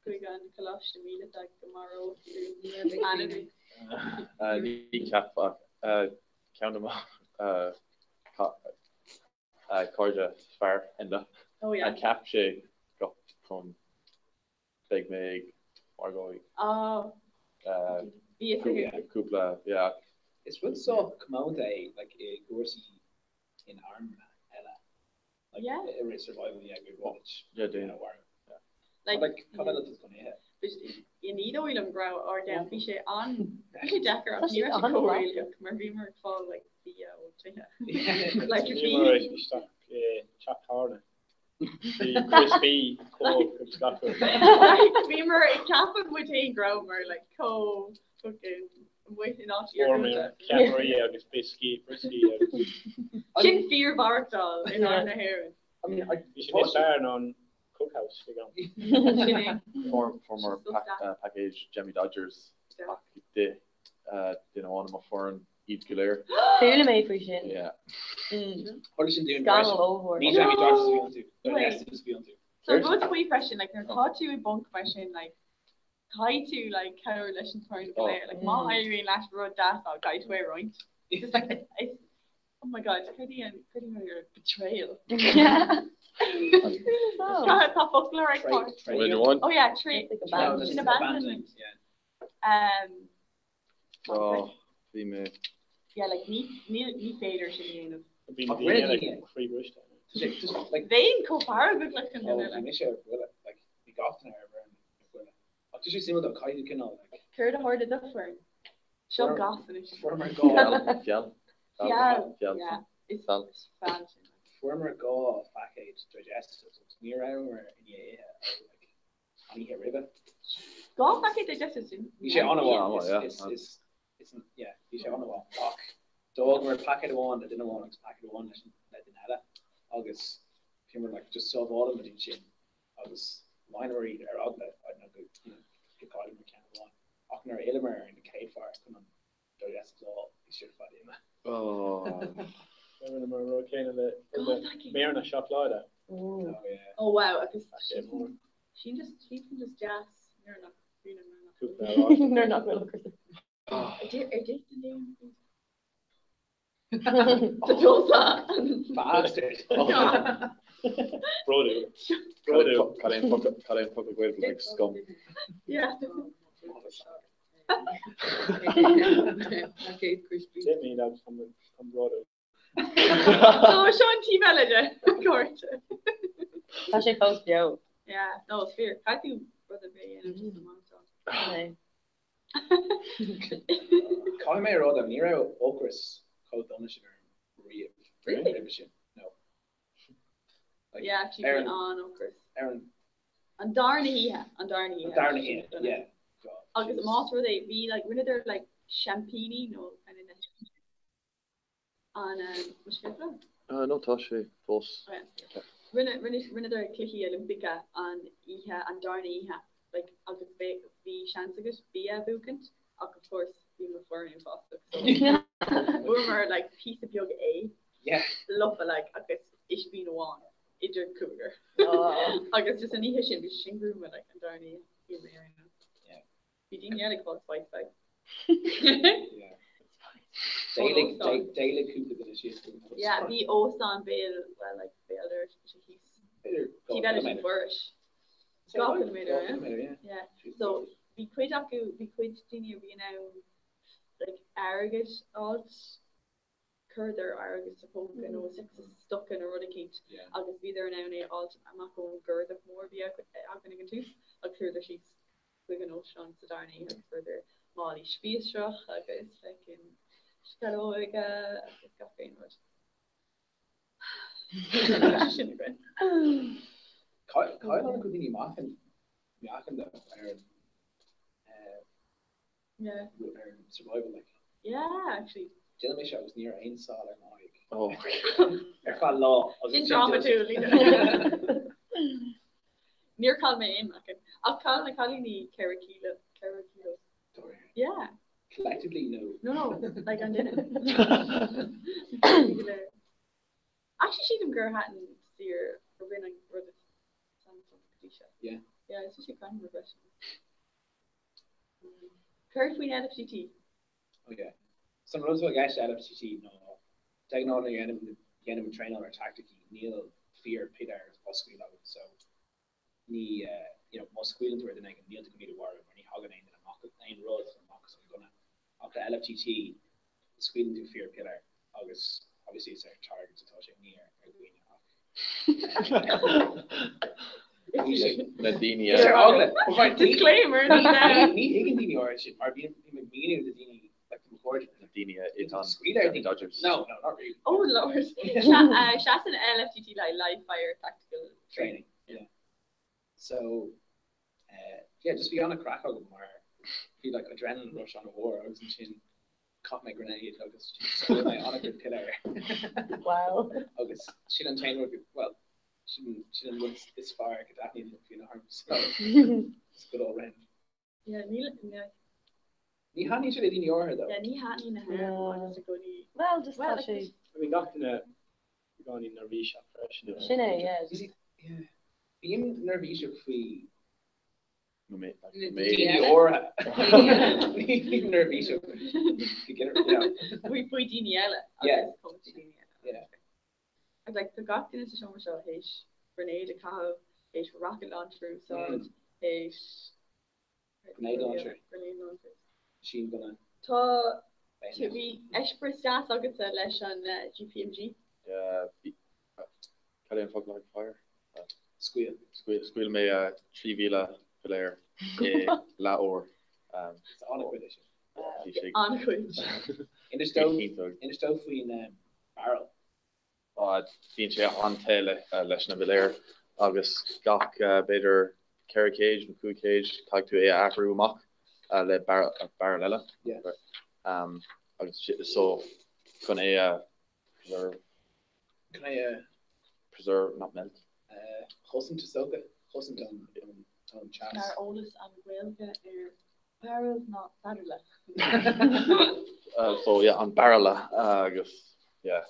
chuig an Choláiste Míleata go maródh tú ainmhí? Ní cheap ach ceann de mo cairde fear Enda Oh yeah. cheap sé go chun Beidh mé ag margóidh. Oh. Bhí fhios agat. Cúpla, yeah. Is rud sách comónta é like i gcúrsaí in arm eile. Like Yeah. i rith survival yeah go bhfuil Yeah, déan. Yeah. Like Like cad eile atá chun ithe? Ní dóigh liom go raibh ár gceann bhí sé an bhí sé deacair ach Tá ní sé raibh sé an-mhaith. chomh réalaíoch mar bhíomar ag fáil like bia ó tithe. Like Bhí bhí mar isteach i teach tábhairne. Bhí crispy Coke agus gach rud. Like bhíomar ag ceapadh muid féin go rabhamar like chomh fucking amuigh in áit Fuair mé iargúlta. ceapairí agus biscí, brioscaí agus Sin fíormhaireachtáil in arm na hÉireann. I mean, I, bhí sé níos fearr ná an cookhouse ag am. Sin é. Fuair fuair So pack, sad. package Jammy Dodgers ach d'ith duine amháin i mo foireann iad go léir. Chuala mé faoi sin. Yeah. Tharla sin dúinn Scannal freisin. ollmhór. Ní Jammy Dodgers a bhí iontu. No way. Digestives a bhí iontu. So rud faoi freisin, like, nuair atá tú i bponc mar sin, like, caithfidh tú, like, cabhrú leis an foireann go léir. Like, má éiríonn leat rud deas a fháil, caithfidh tú é a roinnt. It's just like, it's, it's, oh my god, cad í an, cad í an betrayal? Tá tá foclóir ag Tra- fáil. tra- One. Oh yeah, tra- It's like No, abandonment. that's Sin abandonment. abandonment. Yeah. Oh, bhí mé. Yeah, like ní ní ní féidir sin a dhéanamh. Bhí na Ach daoine rinne eile daoine. croíbhriste. Tá sé just like Bheinn chomh feargach leis an oh, duine bhí like. mise ar buile, like bhí gach duine ar ar buile. Ach tá sé suimiúil though, caithfidh tú cineál like Céard a tharla do foireann? Seo Fuair- gas anois. fuaireamar dhá Feall, feall, Feall, feall, yeah. Is feall. is feall sin. fuaireamar dhá phaicéad digestives agus ní rabhamar i ndiaidh ithe ó like an oíche roimhe. Dhá phaicéad digestives sin. Bhí sé an-mhaith, An-mhaith, yeah. is is is yeah, bhí sé an-mhaith ach d'fhágamar paicéad amháin le duine amháin agus paicéad amháin leis le duine eile agus bhíomar like just sábhálaimid iad sin agus roinneamar iad ar eagla I don't know go you know go gcaillfeamar ceann amháin ach nuair a fhilleamar ar an chéad fear chun an digestives a fháil bhí siad ar fad imithe. Oh. Rinneamar an rud céanna le Dhá phaicéad. méireanna seacláide. Oh yeah. Oh wow, agus Sé mór. sin just sin just deas nuair nach bhíonn an rud. Cúpla oráiste. Nuair nach bhfuil ocras. Ar dtús an aon Sa dósa. Bastard. Bródú. Bródú. Cad é an focal cad é an focal Gaeilge like scum. Yeah. Paicéad crispy. D'ith mé agus tá bródú. So seo an taobh eile de cárta. Tá sé fós beo. Yeah, no, is fíor. Caithfidh tú rud ar bith a dhéanamh just amach seo. Caithfidh mé a rá though, ní raibh ocras chomh dona sin orm riamh. Really? Roimhe sin. No. Yeah, actually bhí an-ocras. Ar an. An darna hoíche, an darna hoíche. An darna hoíche, yeah. Agus más rud é, bhí like, rinneadar like seaimpíní nó kind of an um, Uh, no tá sé fós. Oh, rinne rinne rinneadar cluichí Oilimpeacha an oíche an darna oíche like, agus bhí seans agat bia a bhuachaint ach of course bhí mo foireann uafásach so fuaireamar like píosa beag ae Yeah. lofa like agus ispín amháin idir cúigear. Agus just an oíche sin bhí sin gruama like an darna oíche bhí mé ar aon nós. Yeah. Bhí daoine eile ag fáil spice bag. Yeah. D'éalaigh d'éalaigh cúpla duine síos go Yeah, bhí óstán béal well like béal dorais sé thíos. B'fhéidir Taobh eile den bhforais. 2 ciliméadar, 2 ciliméadar, yeah. Yeah. So bhí cuid acu, bhí cuid daoine a bhí in ann like airgead a fháilt chuireadar airgead sa phóca nó sa stoca nó rud eicínt agus bhíodar in ann é a fháilt amach ón gcuardach mór a bhí againn ag an tús agus chuadar síos chuig an óstán sa darna oíche agus fuaireadar málaí spíosrach agus feckin sceallóga agus gach aon rud. Sin againn. Cailleann an-chuid daoine meáchan meáchan though ar an Yeah. ar an survival like. Yeah, actually. Déanann mé seo agus ní raibh aon sál ar m'aghaidh. Oh. Ar feadh lá. Sin drámatúil. Níor chaill mé aon meáchan. Ach chaill na cailíní 4 kilo, 4 kilos. Yeah. Collectively nó? No, no, like an duine. Actually sílim gur thaitin saor a rinne an rud is go dtí seo. Yeah. Yeah, is sé greannmhar freisin. Céard faoin LFTT? Oh yeah. So an rud atá i gceist le LFTT ná de ghnáth nuair a dhéanaimid traenáil ar taicticí níl fíor piléar á scaoileadh againn so ní you know má scaoileann tú ar duine éigin níl tú chun iad a mharú mar ní thagann aon duine amach aon rud amach as an gunna. Ach le LFTT scaoileann tú fíor piléar agus obviously is ar targets atá sé ní ar dhaoine ach Na daoine Is ar eagla. Disclaimer Ní thuigeann daoine áirithe sin mar bím ag míniú do daoine like do mo chairde. Na daoine a iteann Scaoil ar Jolly daoine. Dodgers. No, no, not really. Oh Lord. Seasann LFTT le Live Fire Tactical Training. Yeah. So eh yeah just bhí an-chraic agam mar bhí like adrenaline rush an-mhór agus ansin chaith mé grenade agus scaoil mé an-chuid piléar. Wow. Agus sin an t-aon rud well sin sin an rud is fearr go dtaitníonn liom faoin arm so it's good all round. Yeah, níl yeah. Ní thaitníonn sé le daoine áirithe though. Yeah, ní thaitníonn na hairm agus i gcónaí. Well, just Well, tá sé. I mean gach duine beagáinín neirbhíseach freisin. Sin é, yeah. You see, yeah. Bím neirbhíseach faoi Na mé- Na na daoine méid. daoine eile. áirithe. Ní bím neirbhíseach go ginearálta, you know. Faoi faoi daoine eile Yeah. agus cuma faoi daoine eile. Yeah. Agus like tá gach duine sa seomra seo théis grenade a chaitheamh, théis rocket launcher a úsáid, théis Grenade launcher. Grenade launcher. Machine gunna. Tá bhí eispéireas deas agatsa leis an GPMG. Yeah, bhí cad é an focal le haghaidh fire? Scaoil. Scaoil scaoil mé 3,000 piléar i leathuair. Is an-chuid é sin. Bhí sé An-chuid. Inis domh inis domh faoin barrel. Bíonn sé an-te leis na piléir agus gach b'fhéidir 400 nó 500 caithfidh tú é a athrú amach le barrel eile agus so chun é a preserve. Chun é a. Preserve, not melt. Chosaint is dócha, chosaint ón teas. Ar eolas an Ghaeilge ar barrel ná bairille. So yeah, an bairille agus yeah,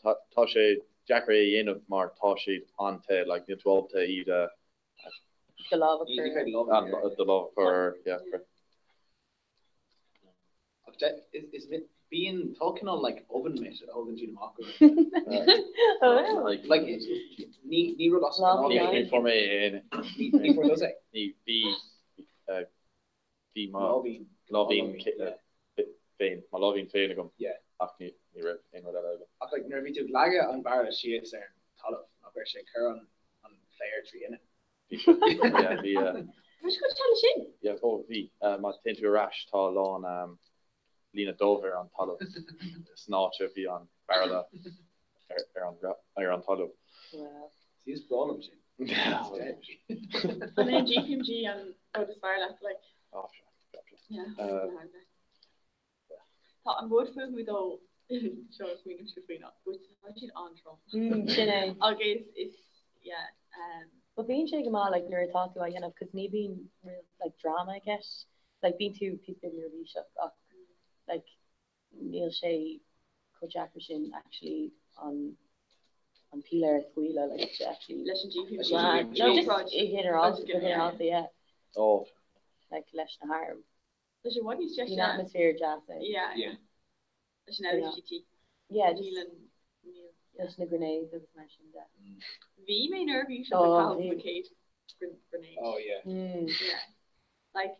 tá sé deacair é a dhéanamh mar tá siad an-te, like níl tú ábalta iad a. Do lámh a chur. Do lámh a chur, yeah. Ach is bíonn tá cineál like oven mitt a thógann siad amach go like ní ní rud as Ní ní fuair mé aon ní fuair tusa é? Ní bhí bhí mo láimhín láimhín féin mo láimhín féin agam ach ní ní raibh aon rud eile agam. Ach like nuair a bhí tú ag leagadh an barra síos ar an talamh nach raibh sé ag cur an an flare trí thine? Bhí sé yeah bhí Bhí sé chomh te leis sin? Yeah oh bhí má téann tú ar ais tá a lán líne dubh ar an talamh san áit a bhí an bairille ar an ar an talamh. Wow. See is breá liom sin. An é GPMG an rud is fearr leat like? Oh, sure. Yeah. Tá an rud fúthu dó seo a smaoiním faoi ná go tá siad an-trom. Sin é. Agus is yeah. But bíonn sé go maith like nuair atá tú á dhéanamh cos ní bhíonn real like drama i gceist. Like bíonn tú píosa beag neirbhíseach ach like níl sé chomh deacair sin actually an an píléar a scaoileadh like to actually Leis an GPMG. Yeah, no just i ginearálta go ginearálta yeah. Oh. Like leis na hairm. Tá sé i bhfad níos deise. Bíonn atmosphere deas ann. Yeah, yeah. Leis an LSGT. Yeah, just Níl an níl. leis na grenades agus mar sin de. Bhí mé neirbhíseach Oh, ag caitheamh bhí. mo chéad grenade. Oh yeah. Yeah. Like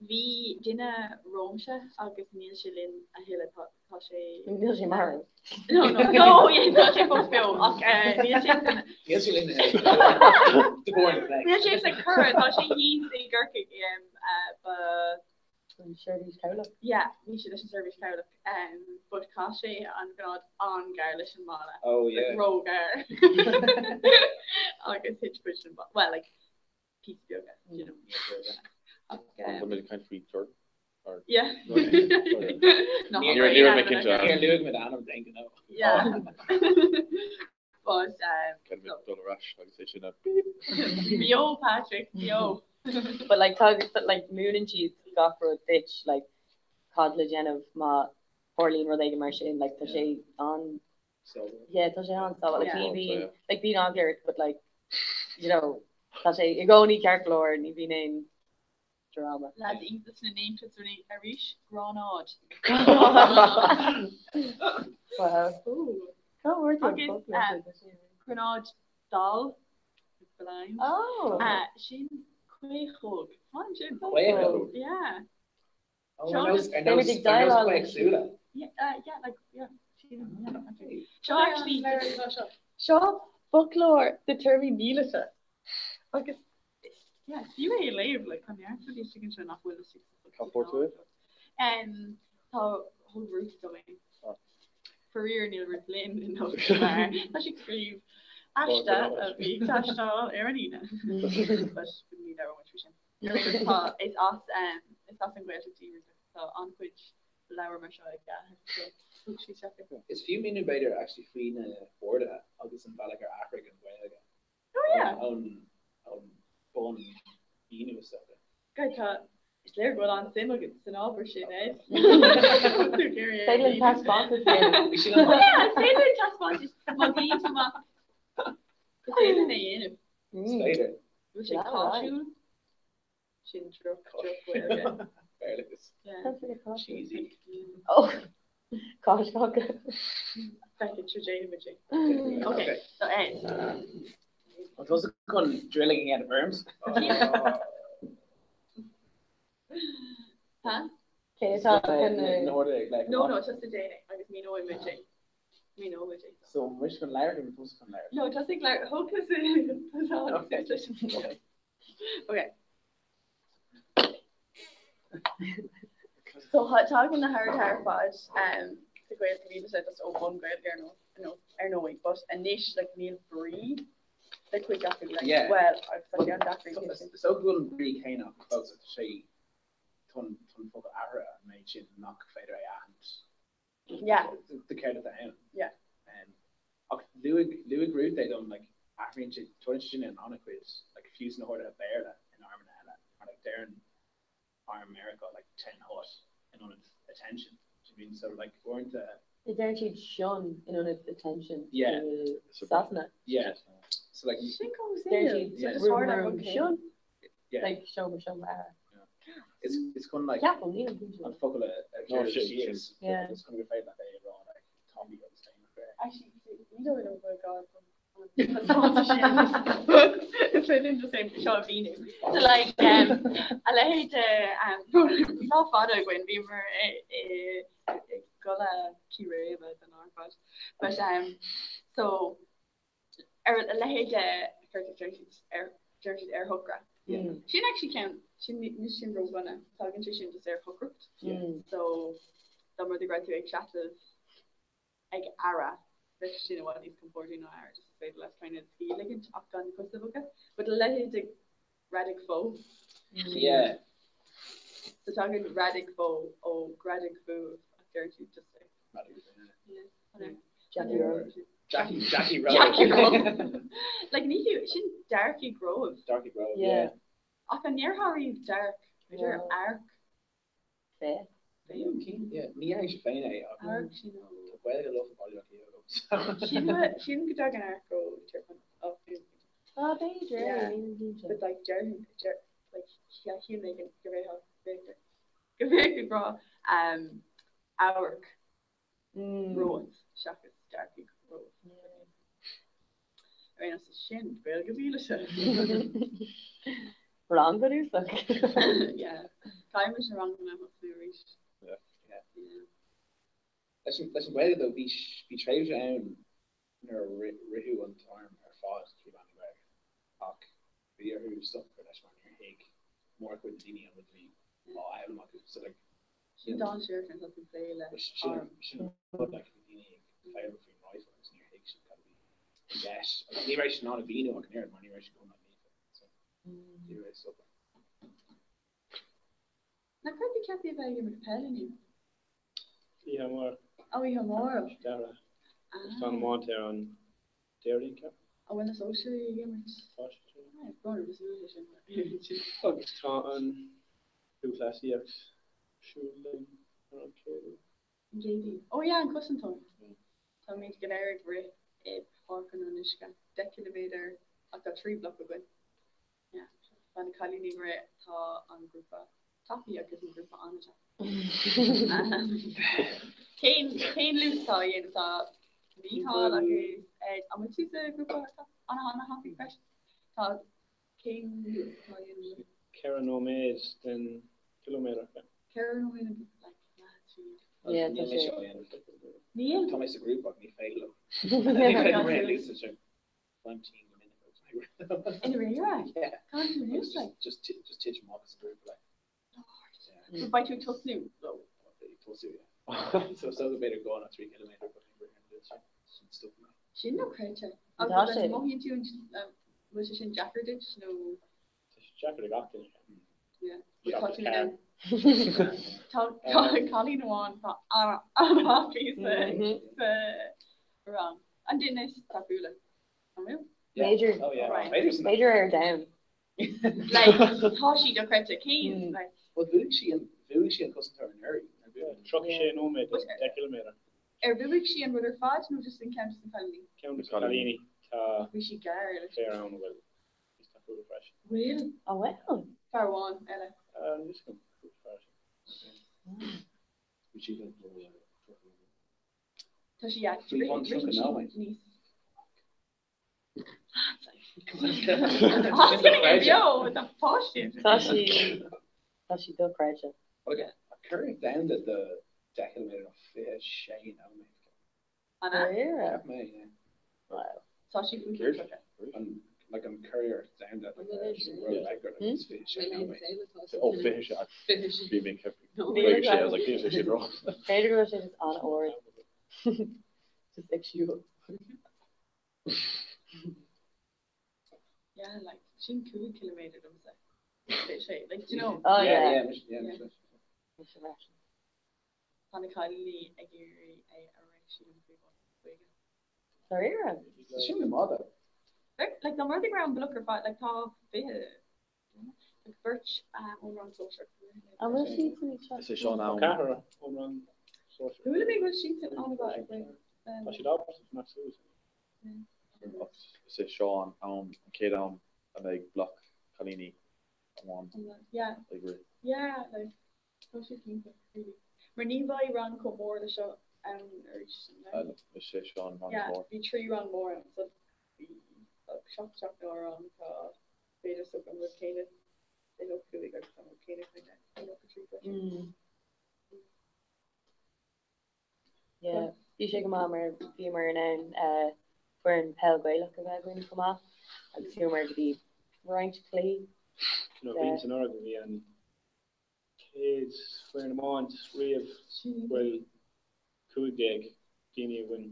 bhí duine romhamsa agus níl sé linn a thuilleadh tá tá sé Níl sé marbh. No no no yeah tá sé fós beo ach eh, níl sé san Níl sé linn a thuilleadh. De bharr na Níl sé sa cur tá sé thíos i gCorcaigh um, eh, ba An seirbhís chabhlach. Yeah, bhí sé leis an seirbhís chabhlach um, but chaith sé an gránáid an-ghar leis an mballa. Oh yeah. Like, ró-ghar. Agus thit cuid den bhalla. Well, like, píosa beaga, you know, ní ró-ghar. Ach, An um, bhfuil muid ag caint faoi Jordan? Or- yeah. Okay. No, Ní raibh mé cinnte. Níor luaigh mé d'ainm d'aon ghnó. Yeah. But, um, Caithfidh mé dul ar ais agus é sin a beo Patrick, beo. But like tá but like múineann siad gach rud duit like cad le déanamh má tharlaíonn rud éigin mar sin like tá sé an yeah tá sé an-sábháilte like ní bhíonn like bíonn eagla ort but like you know tá sé i gcónaí ceart go leor ní bhíonn aon drama. Lads iontach sna naimhdeas arís, gránáid. Wow. Cá bhfuair tú an Agus foclóir sin? gránáid dall, blind. Oh. Sin caochóg. Fan sin. Caochóg? Yeah. Oh, ar nós ar nós ar nós caochshúile. Yeah, uh, yeah, like, yeah. Seo actually Seo foclóir de téarmaí míleata agus Yeah, fiú é a léamh like tá neart rudaí istigh anseo nach bhfuil istigh sa Cá bhfuair tú é? Um, tá thug Ruth dom é. Faraor níl Ruth linn inniu mar tá sí ag scríobh aiste a bhí ag taisteal ar an Aoine. But ní raibh muid faoi sin. Tá is as is as an Ghaeltacht í Ruth tá an-chuid leabhar mar seo aige so thug sí isteach é. Is fiú míniú b'fhéidir actually faoi na horduithe agus an bealach ar athraigh an Ghaeilge Oh yeah. ón ón bun míniú is dócha. Guy tá is léir go bhfuil an-suim agat san ábhar sin Ed. Féidir linn taispeántas a dhéanamh. Bhí sin an Oh yeah, is féidir linn taispeántas má bhíonn tú amach. Is féidir linn é a dhéanamh. Is féidir. Bhfuil sé cáisiúil? Sin droch droch-Ghaeilge. Béarlachas. Yeah. Cheesy. Oh, cáiseach. Feicfidh tú déanfaidh muid é. Okay, so Ed. An tusa chun drilling a dhéanamh orm? Ha? Cé atá chun Na horduithe ag No, no, tusa déan é agus míneoidh muid é. Míneoidh muid é. So muid chun labhairt nó tusa chun labhairt? No, tusa ag labhairt. Thóg tusa tusa leis an Okay. So tagann na horduithe ar fad um, sa Ghaeilge Mhíleata just ó bhun-Ghaeilge ar nós no, ar ndóigh, but anois like, níl brí le cuid acu like, Yeah. well, agus tá sé an-deacair a chinntiú. Is dócha go bhfuil an brí céanna acu fós ach tá sé tá an focal athraithe an méid sin nach féidir é a aithint Yeah. do céard atá ann. Yeah. Um, ach luaigh luaigh Ruth é dom like, athraíonn sé tarlaíonn sé sin in an-chuid like, fiú sna horduithe Béarla in armanna eile mar like, deireann Arm Meiriceá like ten hut in ionad attention. Do you mean so like uaireanta Deireann siad shun in ionad attention Yeah. i Sasana. Yeah. So like Sin chomh Deireann suimiúil. siad So just room tharla room rud shun. Yeah. Like seomra seomra aire. Is is chun like Ceapaim, nílim cinnte. an focal a a No, chur sin- síos sin. Yeah. Is chun gur féidir leat é a rá like Tommy agus Dana Fair. Actually, ní dóigh liom go bhfuil gá don Is féidir linn just é seo a mhíniú. So like um, a leithéid de um, lá fada againn bhíomar i i i gcodladh círéibe den ar fad. But um, so ar a leithéid de deir siad ar deir siad ar shocracht. Mm. Sin actually ceann sin ní sin ródhona tagann sé sin just ar shocracht. Mm. So dá mba rud é go raibh tú ag seasamh ag aire bheadh sin i bhfad níos compordaí ná aire just. féidir leat kind of scíth a ligint ach gan na cosa a bhogadh. But a leithéid de greadaigh fó. Yeah. So tagann greadaigh fó ó greadaigh fúibh ach deireann siad just like. Yeah. Jackie Rowe. Jackie Jackie Rowe. Jackie Rowe. Like ní fiú sin Dearcaigh Romhaibh. Dearcaigh Romhaibh, yeah. Ach an ndéarfá riamh dearc, b'fhéidir amharc. Fé. Yeah, ní dhéarfainnse féin é ach Amharc sin ó. Tá Gaeilge lofa Baile Átha Cliath agam. Sin sin go dtagann amharc ó Tír Chonaill. Oh, Ah, b'fhéidir, Yeah. níl cinnte. But like déarfainn deir like yeah, shíl mé go go bhféadfadh b'fhéidir go bhféadfadh rá um, amharc romhat seachas dearcaigh romhat. Ar aon nós sin Gaeilge mhílise. Rang bunúsach. Yeah. Caithfidh muid na ranganna a thosnú arís. Yeah. Leis an leis an Ghaeilge though, bhí bhí tréimhse ann nuair a ritheadh an t-arm ar fad trí mheán na Gaeilge ach bhí orthu stop a chur leis mar níor thuig mórchuid na daoine an rud a bhí á fhoghlaim acu. So like Sin dainséarach nuair atá tú ag plé le arm. Sin an rud, like, bhí daoine ag foghlaim faoin rifle agus níor thuig siad cad a bhí i gceist. Agus ní raibh siad in ann a mhíniú ach an oiread mar ní raibh siad chomh naofa. So, ní raibh stop. Nach raibh tú ceaptha a bheith ag imirt peil inniu? Oíche amárach. Ó, oíche amárach. Dara. Agus tá an iomáint ar an Déardaoin, ceapaim. An bhfuil na sóisearaí ag imirt? Tá siad, yeah. Ah, brón orm, is luaithe sin. Agus tá an lúthchleasaíocht ar siúl linn ar an Chéadaoin. An Chéadaoin. Oh yeah, an cosantóir. Táimid go léir ag rith i Páirc an Fhionnuisce, 10 ciliméadar ach tá 3 bhloc againn. Yeah, tá na cailíní ag rith, tá an grúpa tapaidh agus an grúpa an-tapaidh. Cén cén luas atá á dhéanamh? Tá Mícheál agus Ed, an bhfuil tú sa ghrúpa an-an-thapaidh freisin? Tá cén luas atá á dhéanamh? 4 nóiméad den chiliméadar. 4 nóiméad den like Yeah, tá sé. Níl? Tá mé sa ghrúpa ach ní féidir liom. Ní féidir liom rith luas sin. Climb team go minic agus mé I ndáiríre? Yeah. Gan tú luas like? Just just tit amach as an grúpa like. So beidh tú ag tosnú though? Beidh ag tosú yeah. So so b'fhéidir 2 nó 3 ciliméadar but ní bhfuil an sin sin stop mé. Sin dochreidte. Tá Agus sé. mothaíonn tú an bhfuil sé sin deacair duit nó? Tá sé deacair ag gach duine. Yeah. But tá Seachas tú in ann. Karen. Tá tá cailín amháin tá an-thapaidh sa sa rang. An duine is tapúla. An bhfuil? B'fhéidir. Oh yeah. Right. B'fhéidir san. B'fhéidir ar domhan. Like tá sí dochreidte cén like. Well bhuaigh sí an bhuaigh sí an cosantóir anuraidh. Ar bhuaigh? 36 nóiméad den 10 ciliméadar. Ar bhuaigh sí an rud ar fad nó just an ceann dos na cailíní? Ceann dos na cailíní. Tá Bhí sí gar leis. fear ann a bhfuil níos tapúla freisin. Bhfuil? An bhfuil? Fear amháin eile. Níl 'fhios agam cúpla fear sin. Bhí sí ag dul le 30 nóiméad. Tá sí yeah, Faoi bhun ritheann 30 sí nóiméad. níos Beo tá páistí. Tá sí tá sí dochreidte. Okay. Curaidh domhanda do 10 ciliméadar ná 26 nóiméad. An ea? Dáiríre? Cheap mé, yeah. Wow. Tá sí faoi bhun 30. An like an curaidh domhanda like world record like it's 26 nóiméad. Oh, 26. Bhí mé ceaptha. Bhí sé, I was like, 26 sin rá. B'fhéidir go bhfuil sé just an-ard. Just ag siúl. Yeah, like sin 5 ciliméadar domsa. Sé, like, do you know? Oh Yeah, yeah. yeah, mise, yeah, mise. Mise freisin. Tá na cailíní ag iarraidh é a rith sílim faoi bhun 50. Dáiríre? Sin go maith though. Like dá mbeadh an bloc ar fad, like tá 20 like beirt ón rang sóisearach. An bhfuil siad san ag Is é seo an am. Ceathrar ón rang sóisearach. Chuala mé go bhfuil siadsan ann a bheith ag rith. Tá siad ábalta fanacht suas. Is é seo an am, an chéad am a mbeidh bloc cailíní amháin Yeah. ag rith. Yeah, like tá sé iontach, really. Mar ní bheidh rang chomh mór le seo ann arís. Is é seo an rang Yeah, mór. bhí trí rang mór ann, so bhí seacht seacht ná rang tá b'fhéidir so an rud céanna i 95 agus an rud céanna kind of i 93 freisin. Yeah, bhí sé go maith mar bhíomar in ann foireann peil Gaelach a bheith againn chomh maith agus chuamar go dtí roinnt cluichí. You know, bhí anuraidh bhí an chéad foireann iomáint riamh bhfuil 15 daoine a bhain.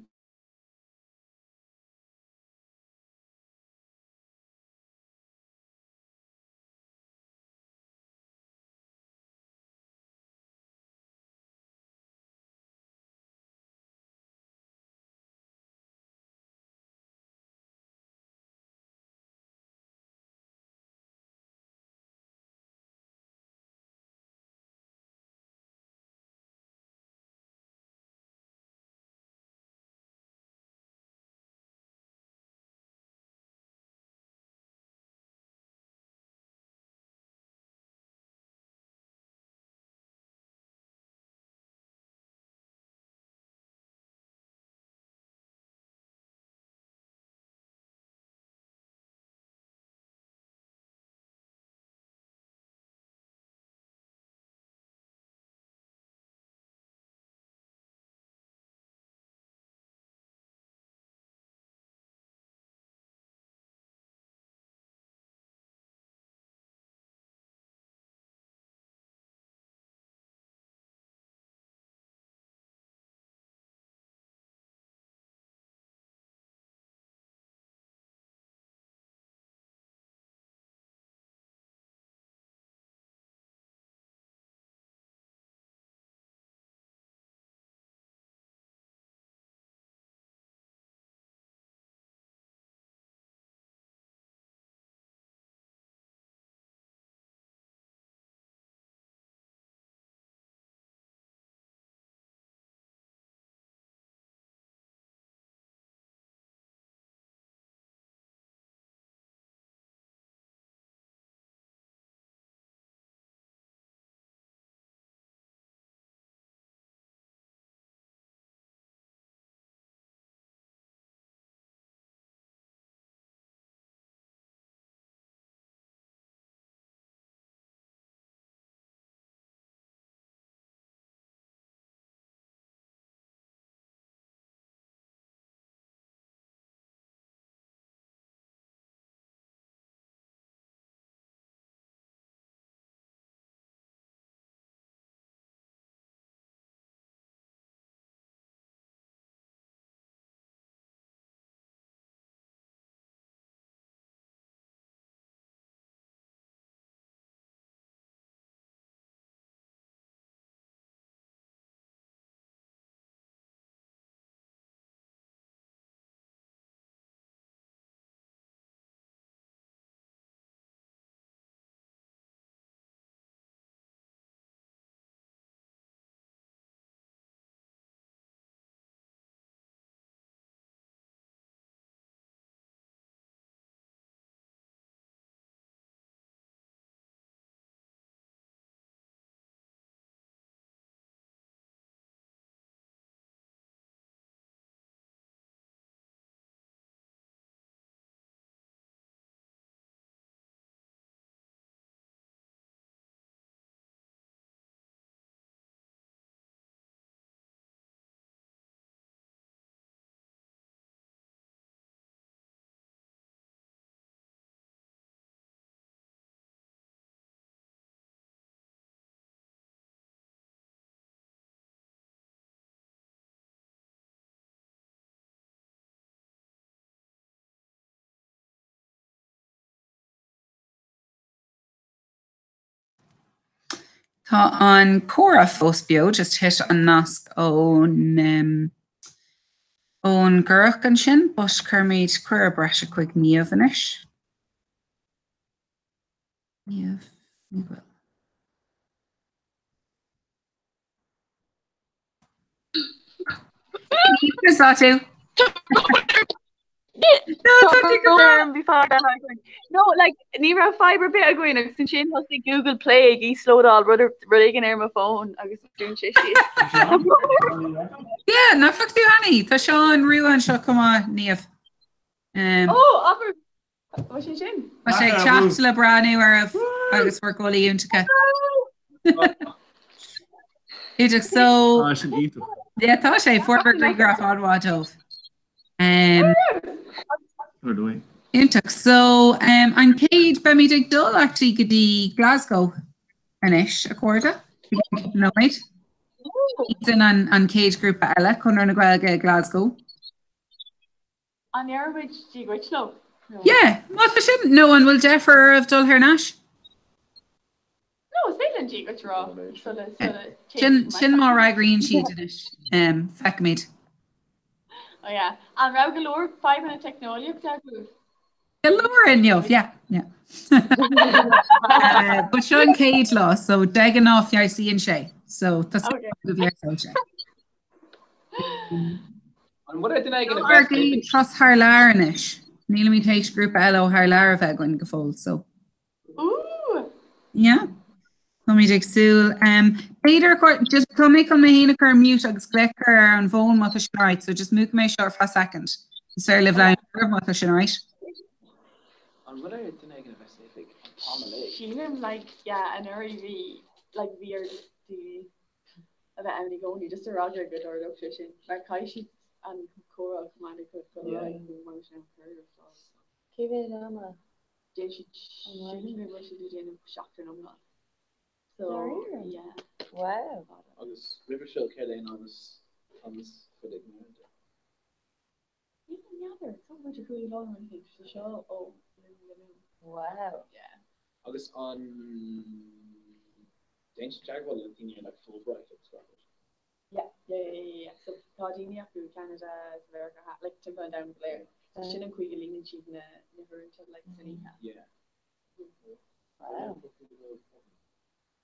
Tá an comhrá fós beo, just thit an nasc ón ón gcuireadh ansin, but cuirfimid cuireadh breise chuig Niamh anois. Niamh Ní Bhaoill. Conas tá tú? No, like, ní raibh fadhb ar bith againn agus ansin thosaigh Google Play ag íoslódáil rud rud éigin ar mo fón agus dún sé síos. Yeah, nach bhfaca tú cheana? Tá Seán Rua anseo chomh maith, Niamh. Um, Ó, abair Tá sé sin. Tá sé ag teacht le breathnú oraibh agus bhur gculaith iontacha. Iontach so. Tá sin iontach. Yeah, tá sé fuaireamar grianghraf an-mhaith dóibh. Iontach so um, an chéad beimid ag dul actually go dtí Glasgow anois a chairde nóiméad. Sin an, an chéad grúpa eile Conradh na Gaeilge i Glasgow. An ndéarfaimid Dia dhuit leo? Yeah, má tá sin, nó an bhfuil deifir oraibh dul thar n-ais? No, is féidir linn Dia dhuit a rá sula Sin sin má fhreagraíonn siad anois. Feicfimid. Oh yeah. An raibh go leor fadhbanna teicneolaíochta agaibh? Go leor inniu, yeah, yeah. But seo an chéad lá, so de ghnáth feabhsaíonn sé. So tá súil agam go bhfeabhsóidh sé. An bhfuil duine éigin a Ár gcéad turas thar lear anois. Nílimid théis grúpa eile ó thar lear a bheith againn go fóill, so. Ooh! Yeah. Táimid ag súil. Um, b'fhéidir just tá mé chun mé féin a chur mute agus glaoch a chur ar an bhfón má tá sin alright, so just múchfaidh mé seo ar feadh second. Is féidir libh labhairt má tá sin alright. An bhfuil ar duine éigin a bheith san oifig an t-am uilig? Sílim like yeah anuraidh bhí like bhí ar daoine a bheith ann i gcónaí just ar eagla go dtarlódh sé sin mar caithfidh siad an comhrá a choimeád ag dul ar aghaidh go mbeidh sé an cur ar fáil. Cé mhéad ama? Déan siad sílim go bhfuil siad ag déanamh seachtain iomlán. So yeah. Wow. Agus roimhe seo céard é an am is am is faide ag an Níl n'fheadar, tá muid a chuaigh lá an théis so seo ó Luan go Luan. Wow. Yeah. Agus an déanann siad teagmháil le daoine like Fulbright agus gach rud? Yeah, yeah, yeah, yeah, yeah. So tá daoine acu i Canada, sa Mheiriceá, like timpeall an domhain go léir. So sin an chaoi go líonann siad na na huaireanta like san oíche. Yeah. Wow.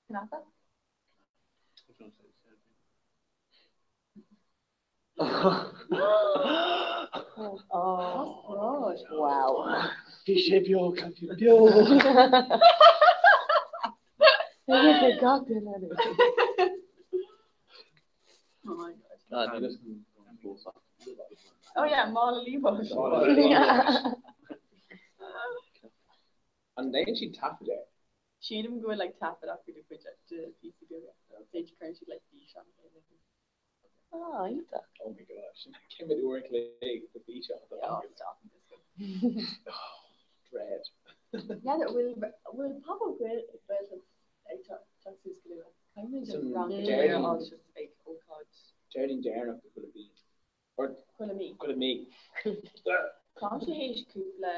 Cnaipe? Oh, wow. Bhí sé beo, bhí beo. Gach duine. Oh my God. Oh yeah, mála liamhás. An ndéanann siad taifead air? Sílim go bhfuil like taifead acu de chuid de phíosaí beaga. B'fhéidir cuireann siad like físeán ar a Ah, iontach. Oh my gosh. Cé mhéad uair an chloig de físeán atá Yeah, acu? stop. Dread. Yeah, bhfuil bhfuil pop-up Gaeltacht ag teacht suas go luath. Caithfimid an rang go léir a fháil just ag ócáid. Déardaoin deireanach de chuile mhí. Or Chuile mí. chuile mí. Táimse théis cúpla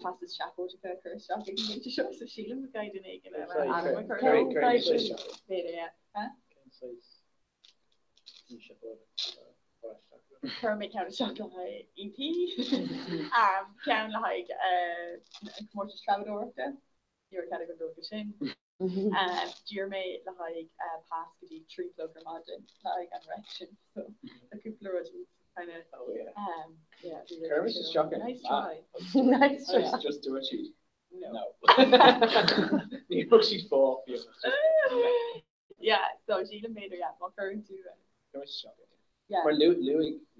passes seafóideacha a chur isteach ag an bpointe seo, so sílim go gcaithfidh duine éigin eile ainm a chur Cén orm. cén saghas seafóid? B'fhéidir, yeah. Huh? Cén saghas seafóid a chur isteach? Chuir mé ceann isteach le haghaidh EP, ceann le haghaidh an comórtas treabhdóireachta, ní raibh cead agam dul go sin. D'iarr mé le haghaidh pas go dtí 3 a chlog ar maidin le haghaidh an reic sin so tá cúpla rud kind of Oh yeah. yeah bhí Chuir mise isteach nice try. Nice try. Just just dúirt siad. No. No. Ní thug siad fáth fiú. Yeah so sílim b'fhéidir yeah má chuireann tú Chuir mise isteach air. yeah. Mar luaigh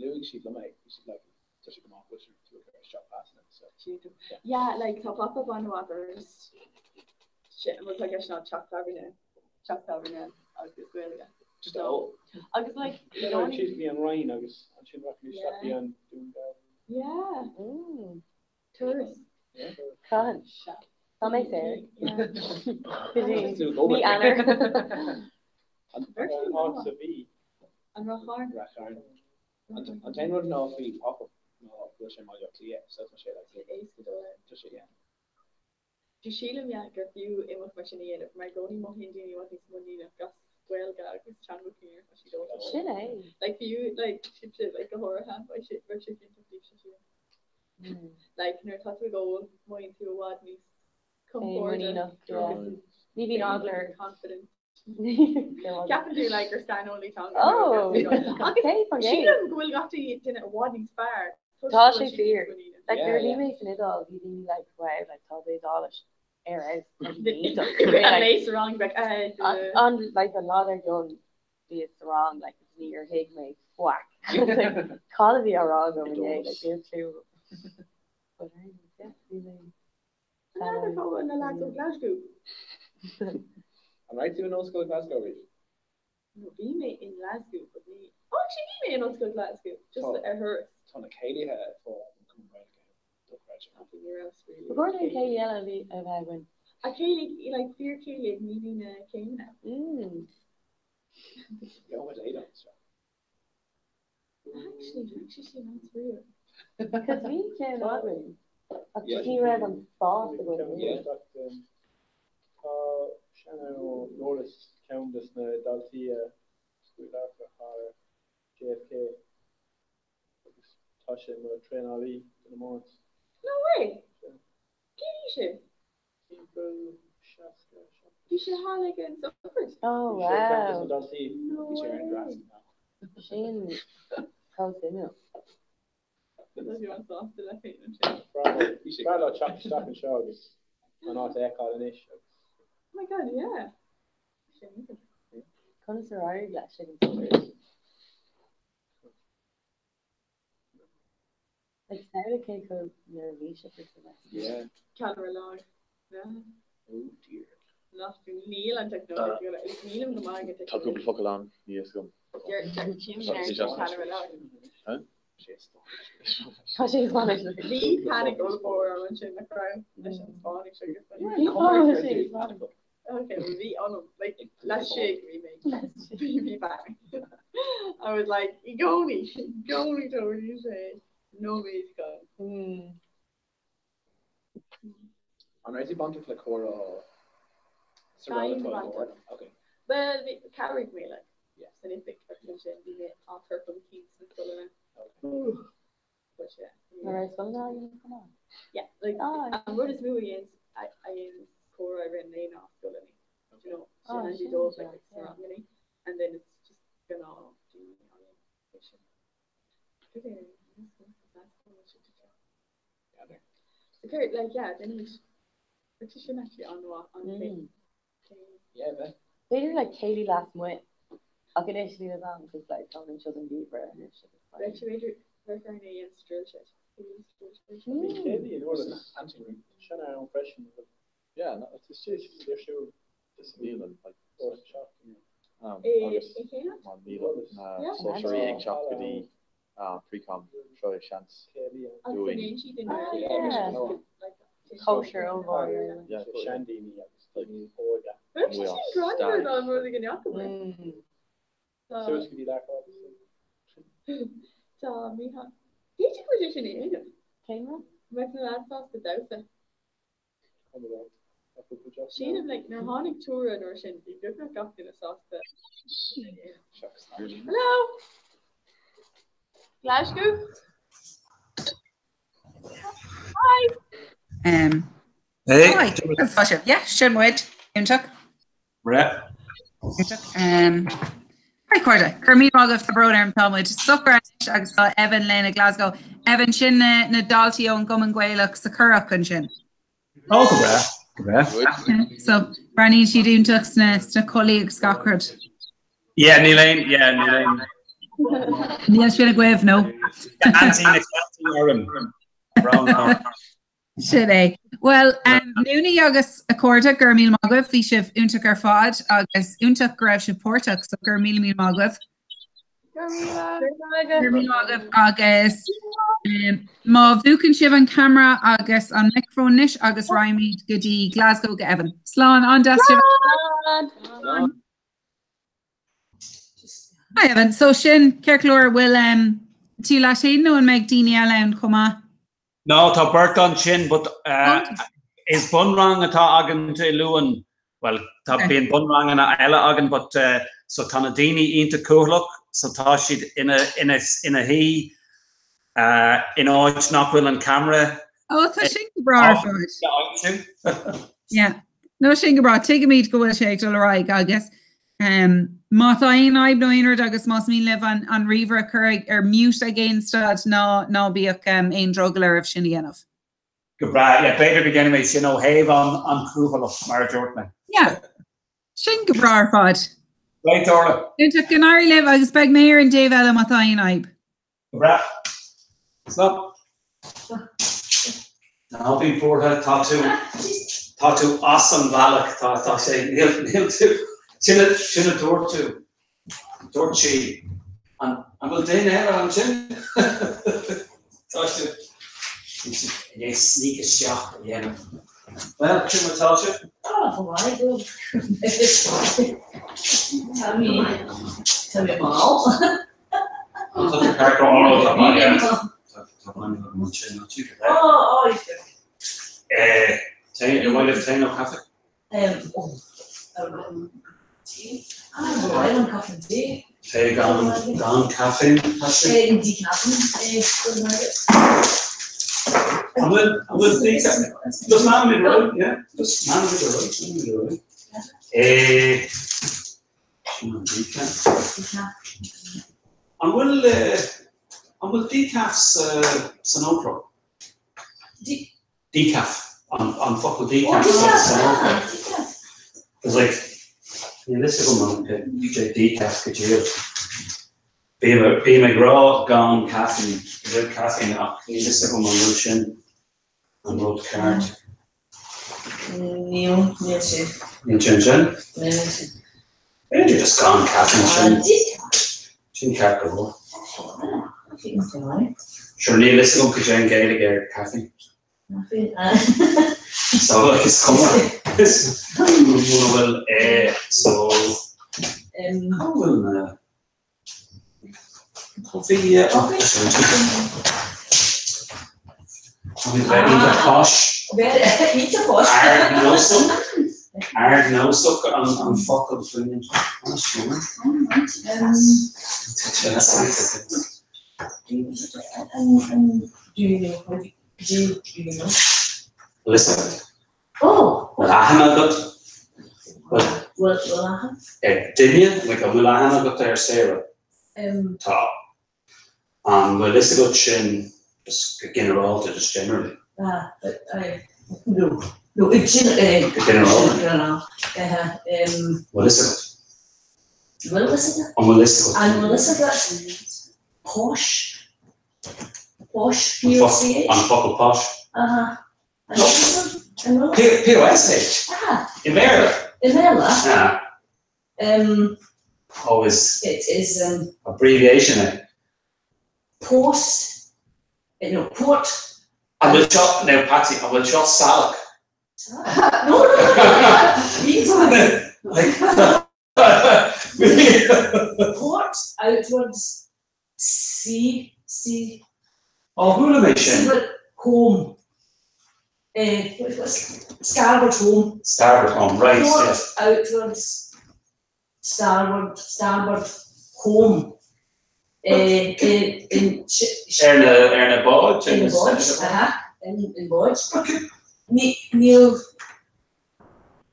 luaigh siad liom é. Bhí siad like tá sé go maith bhfuil tú ag cur isteach pasanna so. Yeah. Yeah like tá pop-up an-mhaith but just sin an rud atá i gceist ná teach tábhairne teach tábhairne agus Gaeilge. Just ól. Agus like you know siad go dtí an Rinn agus ansin rachaidh isteach go dtí an Dún Garbhán. Yeah. Turas. Cathain? Tá mé saor. Go dtí mí Eanáir. An áit sa Mhí. An Ráth Chairn. Ráth Chairn. An t-aon rud ná faoi pop-up ná go bhfuil sé i mBaile Átha Cliath so tá sé like éasca dul ann. Tá sé yeah. Sílim yeah gur fiú imeacht mar sin a dhéanamh mar i gcónaí mothaíonn daoine i bhfad níos muiníneach as Gaeilge agus teangacha ar tá siad ólta. Sin é. Like fiú like sibhse like go háirithe beidh sé bheadh sé iontach daoibhse sílim. Like nuair atá tú ag ól mothaíonn tú i bhfad níos compordach Muiníneach, yeah. Ní bhíonn eagla ort. Confident. Ceapann tú like gur saineolaí teanga Oh! Agus Cé fan gcéad? sílim go bhfuil gach duine i bhfad níos fearr toisc Tá go sé bhfuil siad fíor. níos muiníne. Like Yeah, nuair a bhí yeah. mé san Iodáil bhí daoine like wow like tá d'Iodáilis ar fheabhas tá sé iontach. An Like léas rang like eh an an like an lá dár gcionn bhíos sa rang like agus níor thuig mé faic. Like cad a bhí á rá agam inné like níl clue agam. But anyways yeah bhí mé N'fheadar cá bhfuil na lads ó Glasgow. An raibh tú in Ollscoil Glasgow riamh? No bhí mé in Glasgow but ní Oh actually bhí mé in Ollscoil Glasgow just Tá ar thuras. Tá na céilithe atá ag an Cumann Gaelach ann dochreidte. Okay ní raibh really. Ba chóir dúinn céilí eile a bhí a bheith againn. A céilí like fíor céilí ag míniú na céimeanna. Mm. Gheobhaidh éadach anseo. Actually bheadh sé sin an-spraíúil. Cos bhí ceann againn ach just ní raibh an spás againn riamh. Tá Seanadh Ó Nóras ceann de na daltaí a scaoileadh thar JFK agus tá sé mar traenálaí don iomáint. No way! Cén aois é? Timpeall 67. Bhí sé thall ag an sochraid. Oh Bhí sé ar cheann de wow. na daltaí. No Bhí sé ar an way! dreas now. Sin chomh suimiúil. Tá sé an-sásta le féin ansin. Breá leo teacht isteach anseo agus an áit a fheiceáil anois agus. Oh my god, yeah. Sin iontach. Conas ar éirigh leis ag an sochraid? Like samhlaigh cé chomh neirbhíseach is a bheas tú. Yeah. Ceallra láir. Yeah. Oh dear. Nach níl an teicneolaíocht nílim go maith ag an Tá cúpla focal ann, níl a fhios agam. Ceallra láir. Huh? Tá sé Spáinnis. Bhí panic ollmhór orm ansin nach raibh leis an Spáinnis agus Bhí Okay, well bhí ionam like laistigh bhí mé bhí bhí panic. I was like i gcónaí i gcónaí tabharfaidh sé nóiméad chun. An raibh tú bainteach le comhrá sa ról atá i gcomhair? Okay. Well bhí chabhraigh mé like san oifig agus ansin bhí mé á chur chun cinn sna scoileanna. But yeah. An raibh scoileanna á dhéanamh chomh maith? Yeah, like Ah, an rud is mó a dhéanann a dhéanann comhrá i rith an lae ná scoileanna. Do you know, Ah, sin sin dóibh like deas, sna yeah. ranganna and then it's just gnáth daoine á dhéanamh é sin. Cad é Gather. So céard, like yeah, then bheadh sé sin actually an-mhaith an Mm. Yeah, bheith. B'fhéidir like céilí lasmuigh ach anois níl fhios agam cos like táim anseo don gheimhreadh anois agus Bheadh like sé b'fhéidir bheadh orainn é a dhéanamh sa drill shed. Céilí sa drill shed. Bhí Mm. céilí in Iorras Anting room. Sin ann freisin. Yeah, no, it's just Ar siúl. Just níl like Ó teach. um, I agus i cén áit? má níl na Yeah. sóisirí ag teacht go dtí pre-com seo é seans Céilí ann. Agus an dúinn. ndéanann siad in Ah, Gaeilge yeah. like Cóisir ollmhór. Yeah, Sé seandaoine agus daoine óga. Bheadh sé sin greannmhar dá mbeadh ag an Jacob. Mm. Suas go dtí leath Tá Mícheál. B'fhéidir go bhfuil sé sin a dhéanamh. Cén rud? Mbeadh na lads sásta damhsa. Sílim like nuair a tháinig Tura an uair sin bhí beagnach gach duine sásta. Hello! Glasgow? Hi! Um, Hey. Hi, tá sibh. Yeah, sin muid. Iontach. Breá. Iontach. Um, Hi cairde, go raibh míle maith agaibh tá brón orm tá muid socair anois agus tá Evan linn i Glasgow. Evan, sin na, na daltaí ón gCumann Gaelach sa Currach ansin. Ó, go breá. Go breá. So, breathnaíonn siad iontach sna, sna culaithí agus gach rud. Yeah, níl aon, yeah, níl aon. Níl sin agaibh, no. Ansaí na Ceiltigh orm. Brón orm. Sin é. Bhuel, Noonie agus a chairde, go raibh míle maith agaibh, bhí sibh iontach ar fad agus iontach go raibh sibh páirteach, so go raibh míle míle maith agaibh. Go raibh míle. Go raibh míle maith agaibh agus má mhúchann sibh an ceamara agus an micreafón anois agus raghaimid go dtí Glasgow go Evan. Slán, an-deas sibh. Slán. Hi Evan, so sin ceart go leor, bhfuil tú leat féin nó an mbeidh daoine eile ann chomh maith? No, tá beirt ansin, but Is bunrang atá againn Dé Luain, bhuel tá bíonn bunranganna eile againn but so tá na daoine iontach cúthaileach so tá siad ina ina ina shuí in áit nach bhfuil an ceamara Ó tá sin go breá ar fad. Yeah. No sin go breá tuigimid go bhfuil sé ag dul ar aghaidh agus um, má tá aon fhadhb nó aon rud agus más mian libh an, an ríomhaire a chur ar mute ag aon staid ná ná bíodh um, aon drogall oraibh sin a dhéanamh. Go breá, yeah, b'fhéidir go ndéanfaidh mé sin ó thaobh an an cúthaileacht mar a dúirt mé. Yeah. Sin go breá ar fad. Right, Orla. Iontach, go n-éirí libh agus beidh mé ar an dtaobh eile má tá aon fhadhb. Go breá. Slán. Ná bí buartha, tá tú, tá tú as an bhealach, tá, tá sé, níl, níl tú, sin a, sin a dúirt tú. Dúirt sí, An bhfuil duine eile ansin? Tá sibh i ndiaidh sneak isteach a dhéanamh. Bhuel, cén mar atá sibh? Ah, go maith, go. Tá mé, tá mé mall. Tá tú ceart go leor, tá bainne. Tá bainne agam ansin, ná tú? Ó, ó, Eh, tae, ar mhaith libh tae nó caife? Tae gan gan caiféin, Patsy? An bhfuil an bhfuil decaf? Just leanfaimid ar aghaidh, yeah? Just leanfaimid ar aghaidh, leanfaimid ar aghaidh. Eh, sin an decaf. An bhfuil an bhfuil decaf sa san fhoclóir? Decaf, an focal decaf san fhoclóir. Because like, níl fhios agam an é decaf go díreach. Bím ag rá gan caiféin, without caffeine ach níl fhios agam an bhfuil sin an rud ceart. Níl, níl sé. Níl sé ansin? Níl sé. B'fhéidir just gan caiféin sin. Sin ceart go leor. Sure níl fhios agam cad é an Ghaeilge ar caiféin. So like is cuma is muna bhfuil é so cá bhfuil na Bhí bheith iontach posh. Iontach posh. Ardnósach. Ardnósach an focal faoin Listen. Bhfuil aithne agat? Bhfuil aithne? Ar duine, like, an bhfuil aithne agat ar Sarah? Tá. An bhfuil fhios agat sin just go ginearálta, just generally? Ah, no. No, go ginearálta. Bhfuil fhios agat? Bhfuil fhios agat? An bhfuil fhios agat? An bhfuil fhios agat? Posh. Posh, P-O-S-H? An focal posh? Aha. P-O-S-H? I mBéarla? I mBéarla? Oh, is It is abbreviation é. Post, no, port. An bhfuil seo, now Patsy, an bhfuil seo salach? No, no, no. Port outwards sea, sea. Ó, chuala mé sin. Seaward home. Eh, what's, starboard home. Starboard home, right, Port yes. outwards, starboard, starboard home. Eh, eh, in, Ar na, ar na báid? In báid, aha, in, in báid. Ní, níl,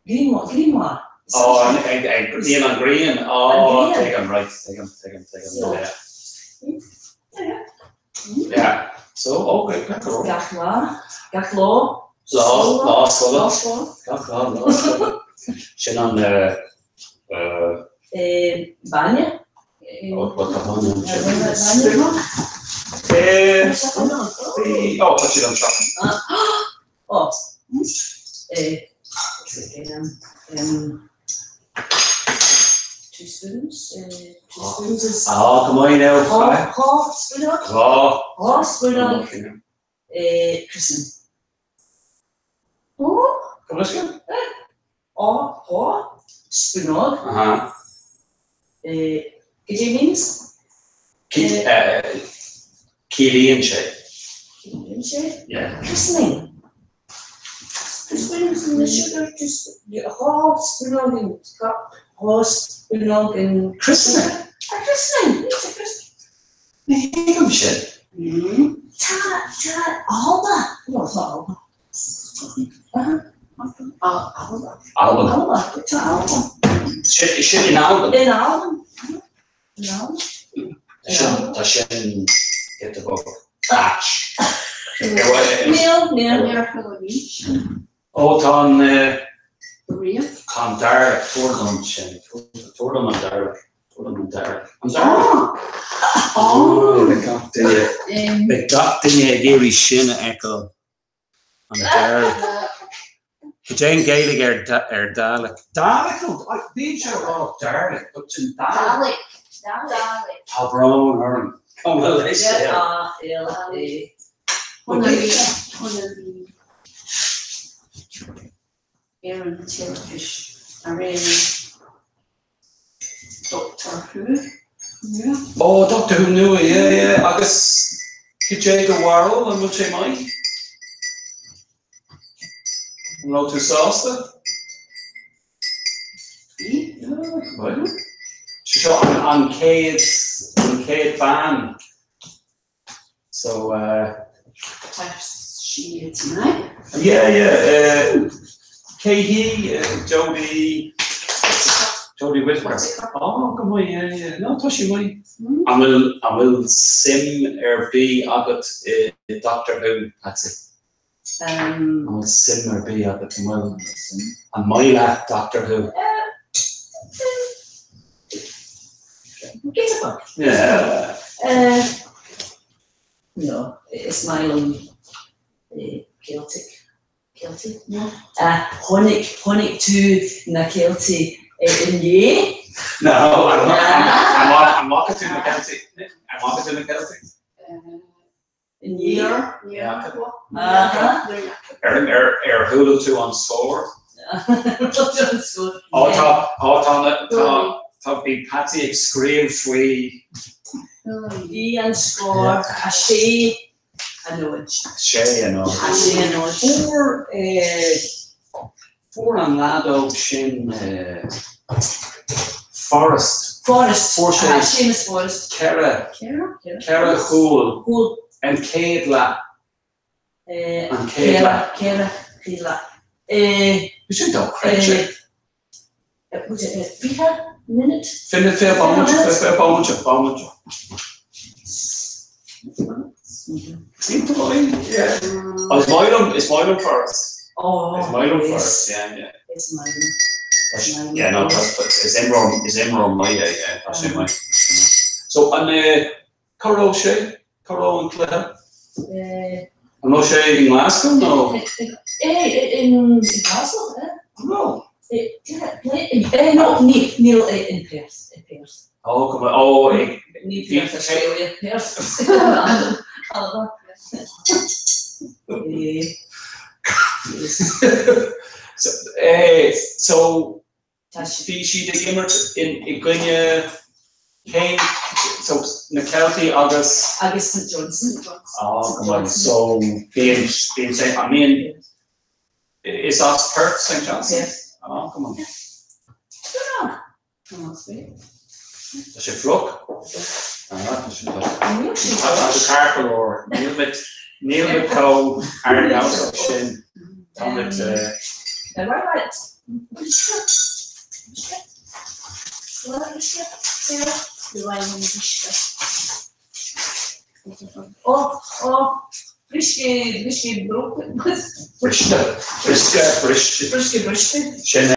Grian, grian. Ó, ag, ag, níl an ghrian. Ó, tuigim, right, tuigim, tuigim, tuigim. Yeah. Yeah. So, okay, gach lá. Gach lá, gach lá. Lá, lá scoile. Lá scoile. Gach lá, lá scoile. Sin an, eh, eh, bainne. Ó, tá bainne ansin. Eh, ó, tá siad anseo. Ó, eh, two spoons, eh, two spoons is... Á, go maith now. Dhá, dhá spúnóg. Dhá. Dhá spúnóg, eh, christening. Ó. Go leis go? Eh, á, dhá spúnóg. Aha. Eh, cad é means? Eh, ciallaíonn sé. Ciallaíonn sé? Yeah. Christening. Two spoons in the sugar, just 2 spúnóg in 2 spúnóg in Criosanna? Ar criosanna, ní sa criosanna. Ní thuigim sin. Tá, tá Alba, no, tá Alba. Alba. Alba. Alba, tá Alba. Sin, sin in Albain? In Albain. In Albain. Sin, tá sin giota beag ait. Níl, níl. Ó, tá an, tá an Dalek, tabhair dom sin, tabhair dom an Dalek, tabhair dom an Dalek. An Dalek? Ó, beidh gach duine, beidh gach duine ag iarraidh sin a fheiceáil. An Dalek. Cad é an Ghaeilge ar ar Dalek? Dalek nó bíonn sé ag rá Dalek, but sin Dalek. Dalek. Tá brón orm. Gabh mo leithscéal. Ar an teilifís aréir Doctor Who nua. Ó, Doctor Who nua, yeah, yeah. Agus cad é do bharúil, an bhfuil sé maith? An raibh tú sásta? Bhí. Yeah, go maith. Sé seo an chéad, an chéad bean. So uh. Tá sí tonight. Yeah, yeah. Uh, cé hí Jodie Jodie Whittaker. Oh, go maith, yeah, yeah. No, tá sí maith. An bhfuil an bhfuil suim ar bith agat i Doctor Who, Patsy? Um, An bhfuil suim ar bith agat an bhfuil an maith leat Doctor Who? Giota beag. Yeah. Uh, no, is maith liom Celtic. Celtic? No. Uh, chonaic, chonaic tú na Ceiltigh inné? No, I'm not, I'm not, I'm not tú na Celtic. I'm not tú na Celtic. Inné? Ar chuala tú an scór? Ó tá, ó tá na, tá, tá, bhí Patsy ag scríobh faoi. Bhí an scór a sé a náid. Sé a náid. A sé a náid. Fuair, fuair an leaid óg sin Forrest. Forrest. Fuair sé. Séamus Forrest. 4, 4 chúl. Chúl. An chéad leath. An chéad leath. 4 chéad leath. Bhí sin dochreidte. Was it 20 minute? 20, 20 bomaite, 20 bomaite, bomaite. Iontach maith, yeah. Is maith liom, is maith liom Forrest. Oh, Is maith liom Forrest, yeah, yeah. Is maith liom. Yeah, no, is imreoir, is imreoir maith é, yeah, tá sé maith. So, an, cá raibh sé? Cá raibh an cluiche? An raibh sé i nGlasgow nó? In Glasgow, eh? An raibh? Eh, no, ní, níl in Perth, in Perth. Ó, go maith, ó, ag. Ní Perth, Australia, Perth. So, Bhí siad ag imirt i gcoinne cén so na Ceiltigh agus. Agus St Johnstone. Ah go maith so bíonn bíonn sé an mbíonn is as Perth St Johnstone? Perth. Ah go maith. Tá sé fliuch? Ah tá sé tá sé ceart go leor níl muid níl muid chomh ardnósach sin tá muid. Briste, briosca, briste. Sin é.